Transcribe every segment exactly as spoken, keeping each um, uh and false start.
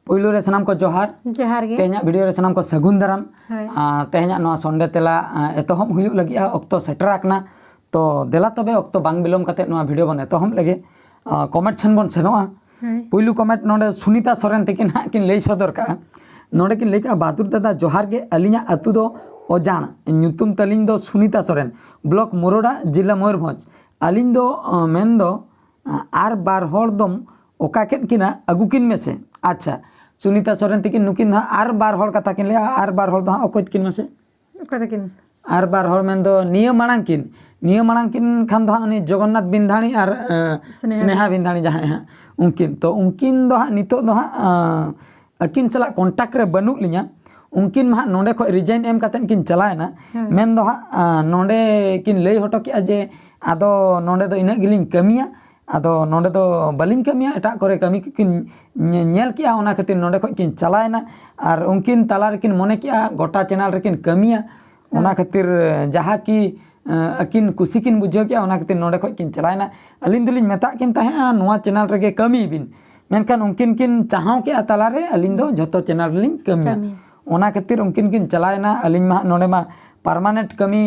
ᱯᱩᱭᱞᱩ ᱨᱮ ᱥᱟᱱᱟᱢ ᱠᱚ ᱡᱚᱦᱟᱨ᱾ ᱡᱚᱦᱟᱨ ᱜᱮ᱾ ᱛᱮᱦᱮᱧᱟᱜ ᱵᱷᱤᱰᱤᱭᱳ ᱨᱮ ᱥᱟᱱᱟᱢ ᱠᱚ ᱥᱟᱹᱜᱩᱱ ᱫᱟᱨᱟᱢ᱾ ᱦᱳᱭ᱾ ᱟᱨ ᱛᱮᱦᱮᱧᱟᱜ ᱱᱚᱣᱟ ᱥᱚᱱᱰᱮ ᱛᱮᱞᱟ, ᱟᱸ, ᱮᱛᱚᱦᱚᱵ ᱦᱩᱭᱩᱜ ᱞᱟᱹᱜᱤᱫᱼᱟ, ᱚᱠᱛᱚ ᱥᱮᱴᱮᱨ ᱟᱠᱟᱱᱟ᱾ ᱛᱚ ᱫᱮᱞᱟ ᱛᱚᱵᱮ ᱚᱠᱛᱚ ᱵᱟᱝ ᱵᱤᱞᱚᱢ ᱠᱟᱛᱮ ᱱᱚᱣᱟ ᱵᱷᱤᱰᱤᱭᱳ ᱵᱚᱱ ᱮᱛᱚᱦᱚᱵ ᱞᱮᱜᱮ᱾ ᱟᱸ, ᱠᱚᱢᱮᱱᱴ ᱥᱮᱱ ᱵᱚᱱ ᱥᱮᱱᱚᱜᱼᱟ᱾ ᱦᱳᱭ᱾ ᱯᱩᱭᱞᱩ ᱠᱚᱢᱮᱱᱴ ᱱᱚᱰᱮ ᱥᱩᱱᱤᱛᱟ ᱥᱚᱨᱮᱱ ᱛᱤᱠᱤᱱ ᱦᱟᱸᱜ ᱠᱤᱱ ᱞᱟᱹᱭ ᱥᱚᱫᱚᱨ ᱠᱟᱜᱼᱟ᱾ ᱱᱚᱰᱮ ᱠᱤᱱ ᱞᱟᱹᱭ ᱠᱟᱜᱼᱟ, "ᱵᱟᱦᱟᱫᱩᱨ ᱫᱟᱫᱟ ᱡᱚᱦᱟᱨ ᱜᱮ, ᱟᱹᱞᱤᱧᱟᱜ ᱟᱹᱛᱩ ᱫᱚ ᱚᱡᱟᱱ, ᱧᱩᱛᱩᱢ ᱛᱟᱹᱞᱤᱧ ᱫᱚ ᱥᱩᱱᱤᱛᱟ ᱥᱚᱨᱮᱱ, ᱵᱞᱚᱠ ᱢᱳᱨᱳᱰᱟ, ᱡᱮᱞᱟ ᱢᱚᱭᱩᱨᱵᱷᱚᱸᱡᱽ᱾ ᱟᱹᱞᱤᱧ ᱫᱚ, ᱟᱸ, ᱢᱮᱱ ᱫᱚ, ᱟᱸ, ᱟᱨ ᱵᱟᱨ ᱦᱚᱲ ᱫᱚᱢ ᱚᱠᱟ ᱠᱮᱫ ᱠᱤᱱᱟ, ᱟᱹᱜᱩ ᱠᱤᱱ ᱢᱮᱥᱮ᱾" ᱟᱪᱪᱷᱟ, ᱥᱩᱱᱤᱛᱟ ᱥᱚᱨᱮᱱ ᱛᱤᱠᱤᱱ ᱱᱩᱠᱤᱱ ᱦᱟᱸᱜ ᱟᱨ ᱵᱟᱨ ᱦᱚᱲ ᱠᱟᱛᱷᱟ ᱠᱤᱱ ᱞᱟᱹᱭᱟ, ᱟᱨ ᱵᱟᱨ ᱦᱚᱲ ᱫᱚ ᱦᱟᱸᱜ ᱚᱠᱚᱭ ᱛᱟᱹᱠᱤᱱ ᱢᱟᱥᱮ? ᱚᱠᱚᱭ ᱛᱟᱹᱠᱤᱱ? ᱟᱨ ᱵᱟᱨ ᱦᱚᱲ ᱢᱮᱱᱫᱚ ᱱᱤᱭᱟᱹ ᱢᱟᱲᱟᱝ ᱠᱤᱱ, ᱱᱤᱭᱟᱹ ᱢᱟᱲᱟᱝ ᱠᱤᱱ ᱠᱷᱟᱱ ᱫᱚ ᱦᱟᱸᱜ ᱩᱱᱤ ᱡᱚᱜᱚᱱᱱᱟᱛᱷ ᱵᱤᱱᱫᱷᱟᱲᱤ ᱟᱨ, ᱮᱸ, ᱥᱱᱮᱦᱟ᱾ ᱥᱱᱮᱦᱟ ᱵᱤᱱᱫᱷᱟᱲᱤ ᱡᱟᱦᱟᱸᱭ ᱦᱟᱸᱜ, ᱩᱱᱠᱤᱱ᱾ ᱛᱚ ᱩᱱᱠᱤᱱ ᱫᱚ ᱦᱟᱸᱜ ᱱᱤᱛᱚᱜ ᱫᱚ ᱦᱟᱸᱜ, ᱟᱸ, ᱟᱹᱠᱤᱱ ᱥᱟᱞᱟᱜ ᱠᱚᱱᱴᱟᱠᱴ ᱨᱮ ᱵᱟᱹᱱᱩᱜ ᱞᱤᱧᱟ᱾ ᱩᱱᱠᱤᱱ ᱢᱟ ᱦᱟᱸᱜ ᱱᱚᱰᱮ ᱠᱷᱚᱡ ᱨᱤᱡᱟᱭᱤᱱ ᱮᱢ ᱠᱟᱛᱮᱫ ᱠᱤᱱ ᱪᱟᱞᱟᱣᱮᱱᱟ᱾ ᱦᱮᱸ᱾ ᱢᱮᱱᱫᱚ ᱦᱟᱸᱜ, ᱟᱸ, ᱱᱚᱰᱮ ᱠᱤᱱ ᱞᱟᱹᱭ ᱦᱚᱴᱚ ᱠᱮᱜᱼᱟ ᱡᱮ ᱟᱫᱚ ᱱᱚᱰᱮ ᱫᱚ ᱤᱱᱟᱹᱜ ᱜᱮᱞᱤᱧ ᱠᱟᱹᱢᱤᱭᱟ, ᱟᱫᱚ ᱱᱚᱰᱮ ᱫᱚ ᱵᱟᱹᱞᱤᱧ ᱠᱟᱹᱢᱤᱭᱟ, ᱮᱴᱟᱜ ᱠᱚᱨᱮ ᱠᱟᱹᱢᱤ ᱠᱚᱠᱤᱱ ᱧᱮ-, ᱧᱮᱞ ᱠᱮᱜᱼᱟ, ᱚᱱᱟ ᱠᱷᱟᱹᱛᱤᱨ ᱱᱚᱰᱮ ᱠᱷᱚᱡ ᱠᱤᱱ ᱪᱟᱞᱟᱣᱮᱱᱟ᱾ ᱟᱨ ᱩᱱᱠᱤᱱ ᱛᱟᱞᱟ ᱨᱮᱠᱤᱱ ᱢᱚᱱᱮ ᱠᱮᱜᱼᱟ ᱜᱚᱴᱟ ᱪᱮᱱᱮᱞ ᱨᱮᱠᱤᱱ ᱠᱟᱹᱢᱤᱭᱟ, ᱚᱱᱟ ᱦᱮᱸ᱾ ᱠᱷᱟᱹᱛᱤᱨ ᱡᱟᱦᱟᱸ ᱠᱤ, ᱟᱸ, ᱟᱹᱠᱤᱱ ᱠᱩᱥᱤ ᱠᱤᱱ ᱵᱩᱡᱷᱟᱹᱣ ᱠᱮᱜᱼᱟ, ᱚᱱᱟ ᱠᱷᱟᱹᱛᱤᱨ ᱱᱚᱰᱮ ᱠᱷᱚᱡ ᱠᱤᱱ ᱪᱟᱞᱟᱣᱮᱱᱟ᱾ ᱟᱹᱞᱤᱧ ᱫᱚᱞᱤᱧ ᱢᱮᱛᱟᱜ ᱠᱤᱱ ᱛᱟᱦᱮᱸᱜᱼᱟ ᱱᱚᱣᱟ ᱪᱮᱱᱮᱞ ᱨᱮᱜᱮ ᱠᱟᱹᱢᱤᱭ ᱵᱤᱱ, ᱢᱮᱱᱠᱷᱟᱱ ᱩᱱᱠᱤᱱ ᱠᱤᱱ ᱪᱟᱦᱟᱣ ᱠᱮᱜᱼᱟ ᱛᱟᱞᱟᱨᱮ ᱟᱹᱞᱤᱧ ᱫᱚ ᱡᱷᱚᱛᱚ ᱪᱮᱱᱮᱞ ᱨᱮᱞᱤᱧ ᱠᱟᱹᱢᱤᱭᱟ᱾ ᱠᱟᱹᱢᱤ᱾ ᱚᱱᱟ ᱠᱷᱟᱹᱛᱤᱨ ᱩᱱᱠᱤᱱ ᱠᱤᱱ ᱪᱟᱞᱟᱣᱮᱱᱟ᱾ ᱟᱹᱞᱤᱧ ᱢᱟ ᱦᱟᱸᱜ ᱱᱚᱰᱮ ᱢᱟ ᱯᱟᱨᱢᱟᱱᱮᱱᱴ ᱠᱟᱹᱢᱤ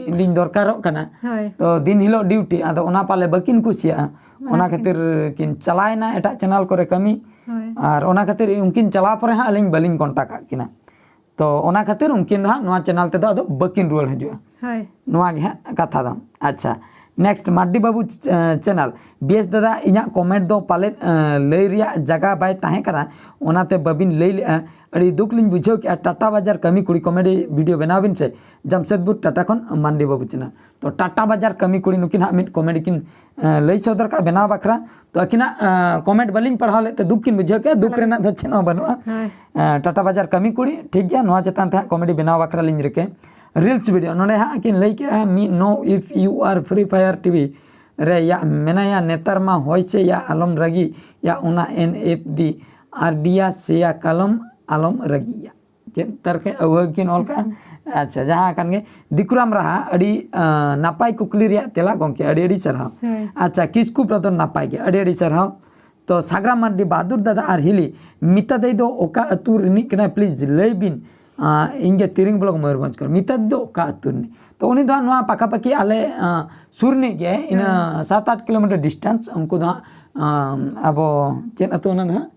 ᱞᱤᱧ ᱫᱚᱨᱠᱟᱨᱚᱜ ᱠᱟᱱᱟ᱾ ᱦᱳᱭ᱾ ᱛᱚ ᱫᱤᱱ ᱦᱤᱞᱳᱜ ᱰᱤᱭᱩᱴᱤ, ᱟᱫᱚ ᱚᱱᱟ ᱯᱟᱞᱮ ᱵᱟᱹᱠᱤᱱ ᱠᱩᱥᱤᱭᱟᱜᱼᱟ᱾ ᱚᱱᱟ ᱚᱱᱟ ᱠᱷᱟᱹᱛᱤᱨ ᱠᱷᱟᱹᱛᱤᱨ ᱠᱤᱱ ᱪᱟᱞᱟᱣᱮᱱᱟ ᱮᱴᱟᱜ ᱪᱮᱱᱮᱞ ᱠᱚᱨᱮ ᱠᱟᱹᱢᱤ᱾ ᱦᱳᱭ᱾ ᱟᱨ ᱚᱱᱟ ᱠᱷᱟᱹᱛᱤᱨ ᱩᱱᱠᱤᱱ ᱪᱟᱞᱟᱣ ᱯᱚᱨᱮ ᱦᱟᱸᱜ ᱟᱹᱞᱤᱧ ᱵᱟᱹᱞᱤᱧ ᱠᱚᱱᱴᱟᱠᱴ ᱟᱜ ᱠᱤᱱᱟ᱾ ᱛᱚ ᱚᱱᱟ ᱠᱷᱟᱹᱛᱤᱨ ᱩᱱᱠᱤᱱ ᱫᱚ ᱦᱟᱸᱜ ᱱᱚᱣᱟ ᱪᱮᱱᱮᱞ ᱛᱮᱫᱚ ᱟᱫᱚ ᱵᱟᱹᱠᱤᱱ ᱨᱩᱣᱟᱹᱲ ᱦᱤᱡᱩᱜᱼᱟ᱾ ᱦᱳᱭ᱾ ᱱᱚᱣᱟ ᱜᱮ ᱦᱟᱸᱜ ᱠᱟᱛᱷᱟ ᱫᱚ᱾ ᱟᱪᱪᱷᱟ, ᱱᱮᱠᱥᱴ ᱢᱟᱨᱰᱤ ᱵᱟᱹᱵᱩ ᱪ-, ᱪᱮᱱᱮᱞ, "ᱵᱤᱭᱮᱥ ᱫᱟᱫᱟ, ᱤᱧᱟᱹᱜ ᱠᱚᱢᱮᱱᱴ ᱫᱚ ᱯᱟᱞᱮᱫ, ᱮᱸ, ᱞᱟᱹᱭ ᱨᱮᱭᱟᱜ ᱡᱟᱭᱜᱟ ᱵᱟᱭ ᱛᱟᱦᱮᱸ ᱠᱟᱱᱟ, ᱚᱱᱟᱛᱮ ᱵᱟᱹᱵᱤᱱ ᱞᱟᱹᱭ ᱞᱮᱜᱼᱟ᱾ ᱟᱹᱰᱤ ᱫᱩᱠ ᱞᱤᱧ ᱵᱩᱡᱷᱟᱹᱣ ᱠᱮᱜᱼᱟ᱾ ᱴᱟᱴᱟ ᱵᱟᱡᱟᱨ ᱠᱟᱹᱢᱤ ᱠᱩᱲᱤ ᱠᱚᱢᱮᱰᱤ ᱵᱷᱤᱰᱤᱭᱳ ᱵᱮᱱᱟᱣ ᱵᱤᱱ ᱥᱮ, ᱡᱟᱢᱥᱮᱫᱽᱯᱩᱨ ᱴᱟᱴᱟ ᱠᱷᱚᱱ ᱢᱟᱨᱰᱤ ᱵᱟᱹᱵᱩ ᱪᱮᱱᱮᱞ᱾" ᱛᱚ ᱴᱟᱴᱟ ᱵᱟᱡᱟᱨ ᱠᱟᱹᱢᱤ ᱠᱩᱲᱤ ᱱᱩᱠᱤᱱ ᱦᱟᱸᱜ ᱢᱤᱫ ᱠᱚᱢᱮᱰᱤ ᱠᱤᱱ, ᱮᱸ, ᱞᱟᱹᱭ ᱥᱚᱫᱚᱨ ᱠᱟᱜᱼᱟ ᱵᱮᱱᱟᱣ ᱵᱟᱠᱷᱨᱟ᱾ ᱛᱚ ᱟᱹᱠᱤᱱᱟᱜ, ᱮᱸ, ᱠᱚᱢᱮᱱᱴ ᱵᱟᱹᱞᱤᱧ ᱯᱟᱲᱦᱟᱣ ᱞᱮᱫ ᱛᱮ ᱫᱩᱠ ᱠᱤᱱ ᱵᱩᱡᱷᱟᱹᱣ ᱠᱮᱜᱼᱟ, ᱫᱩᱠ ᱟᱞᱚᱵᱤᱱ ᱨᱮᱱᱟᱜ ᱫᱚ ᱪᱮᱫ ᱦᱚᱸ ᱵᱟᱹᱱᱩᱜᱼᱟ᱾ ᱦᱳᱭ᱾ ᱮᱸ, ᱴᱟᱴᱟ ᱵᱟᱡᱟᱨ ᱠᱟᱹᱢᱤ ᱠᱩᱲᱤ, ᱴᱷᱤᱠ ᱜᱮᱭᱟ, ᱱᱚᱣᱟ ᱪᱮᱛᱟᱱ ᱛᱮ ᱦᱟᱸᱜ ᱠᱚᱢᱮᱰᱤ ᱵᱮᱱᱟᱣ ᱵᱟᱠᱷᱨᱟ ᱞᱤᱧ ᱨᱤᱠᱟᱹ᱾ ᱨᱤᱞᱥ ᱵᱷᱤᱰᱤᱭᱳ, ᱱᱚᱰᱮ ᱦᱟᱸᱜ ᱠᱤᱱ ᱞᱟᱹᱭ ᱠᱮᱜᱼᱟ, ᱢᱤᱫ no if U R free fire TV ᱨᱮ ᱭᱟ ᱢᱮᱱᱟᱭᱟ, ᱱᱮᱛᱟᱨ ᱢᱟ ᱦᱚᱭ ᱥᱮ ᱭᱟ ᱟᱞᱚᱢ ᱨᱟᱹᱜᱤ ᱭᱟ, ᱚᱱᱟ ᱮᱱ ᱮᱯᱷ ᱰᱤ ᱟᱨ ᱰᱤᱭᱟ ᱥᱮᱭᱟ ᱠᱟᱞᱚᱢ ᱟᱞᱚᱢ ᱨᱟᱹᱜᱤ ᱭᱟ᱾ ᱪᱮᱫ ᱛᱟᱨᱠᱮ ᱟᱹᱣᱦᱟᱹ ᱠᱤᱱ ᱚᱞ ᱠᱟᱜᱼᱟ? ᱟᱪᱪᱷᱟ, ᱡᱟᱦᱟᱸ ᱠᱟᱱ ᱜᱮ, ᱫᱤᱠᱩᱨᱟᱢ ᱨᱟᱦᱟ, ᱟᱹᱰᱤ, ᱟᱸ, ᱱᱟᱯᱟᱭ ᱠᱩᱠᱞᱤ ᱨᱮᱭᱟᱜ ᱛᱮᱞᱟ ᱜᱚᱢᱠᱮ, ᱟᱹᱰᱤ ᱟᱹᱰᱤ ᱥᱟᱨᱦᱟᱣ᱾ ᱦᱳᱭ᱾ ᱟᱪᱪᱷᱟ, ᱠᱤᱥᱠᱩ ᱵᱨᱟᱫᱟᱨ ᱱᱟᱯᱟᱭ ᱜᱮ, ᱟᱹᱰᱤ ᱟᱹᱰᱤ ᱥᱟᱨᱦᱟᱣ᱾ ᱛᱚ ᱥᱟᱜᱽᱨᱟᱢ ᱢᱟᱨᱰᱤ, ᱵᱟᱦᱟᱫᱩᱨ ᱫᱟᱫᱟ ᱟᱨ ᱦᱤᱞᱤ, ᱢᱤᱛᱟ ᱫᱟᱹᱭ ᱫᱚ ᱚᱠᱟ ᱟᱹᱛᱩ ᱨᱤᱱᱤᱡ ᱠᱟᱱᱟᱭ? Please ᱞᱟᱹᱭ ᱵᱤᱱ᱾ ᱟᱸ, ᱤᱧ ᱜᱮ ᱛᱤᱨᱤᱝ ᱵᱞᱚᱠ ᱢᱚᱭᱩᱨᱵᱷᱚᱸᱡᱽ ᱠᱷᱚᱱ᱾ ᱢᱤᱛᱟ ᱫᱟᱹᱭ ᱫᱚ ᱚᱠᱟ ᱟᱹᱛᱩ ᱨᱤᱱᱤᱡ? ᱛᱚ ᱩᱱᱤ ᱫᱚ ᱦᱟᱸᱜ ᱱᱚᱣᱟ ᱯᱟᱠᱟ ᱯᱟᱠᱤ ᱟᱞᱮ, ᱟᱸ, ᱥᱩᱨ ᱨᱤᱱᱤᱡ ᱜᱮ, ᱤᱱᱟᱹ ᱦᱮᱸ᱾ ᱥᱟᱛ ᱟᱴ ᱠᱤᱞᱳᱢᱤᱴᱟᱨ distance᱾ ᱩᱱᱠᱩ ᱫᱚ ᱦᱟᱸᱜ, ᱟᱸ, ᱟᱵᱚ ᱪᱮᱫ ᱟᱹᱛᱩ ᱚᱱᱟ ᱫᱚ ᱦᱟᱸᱜ?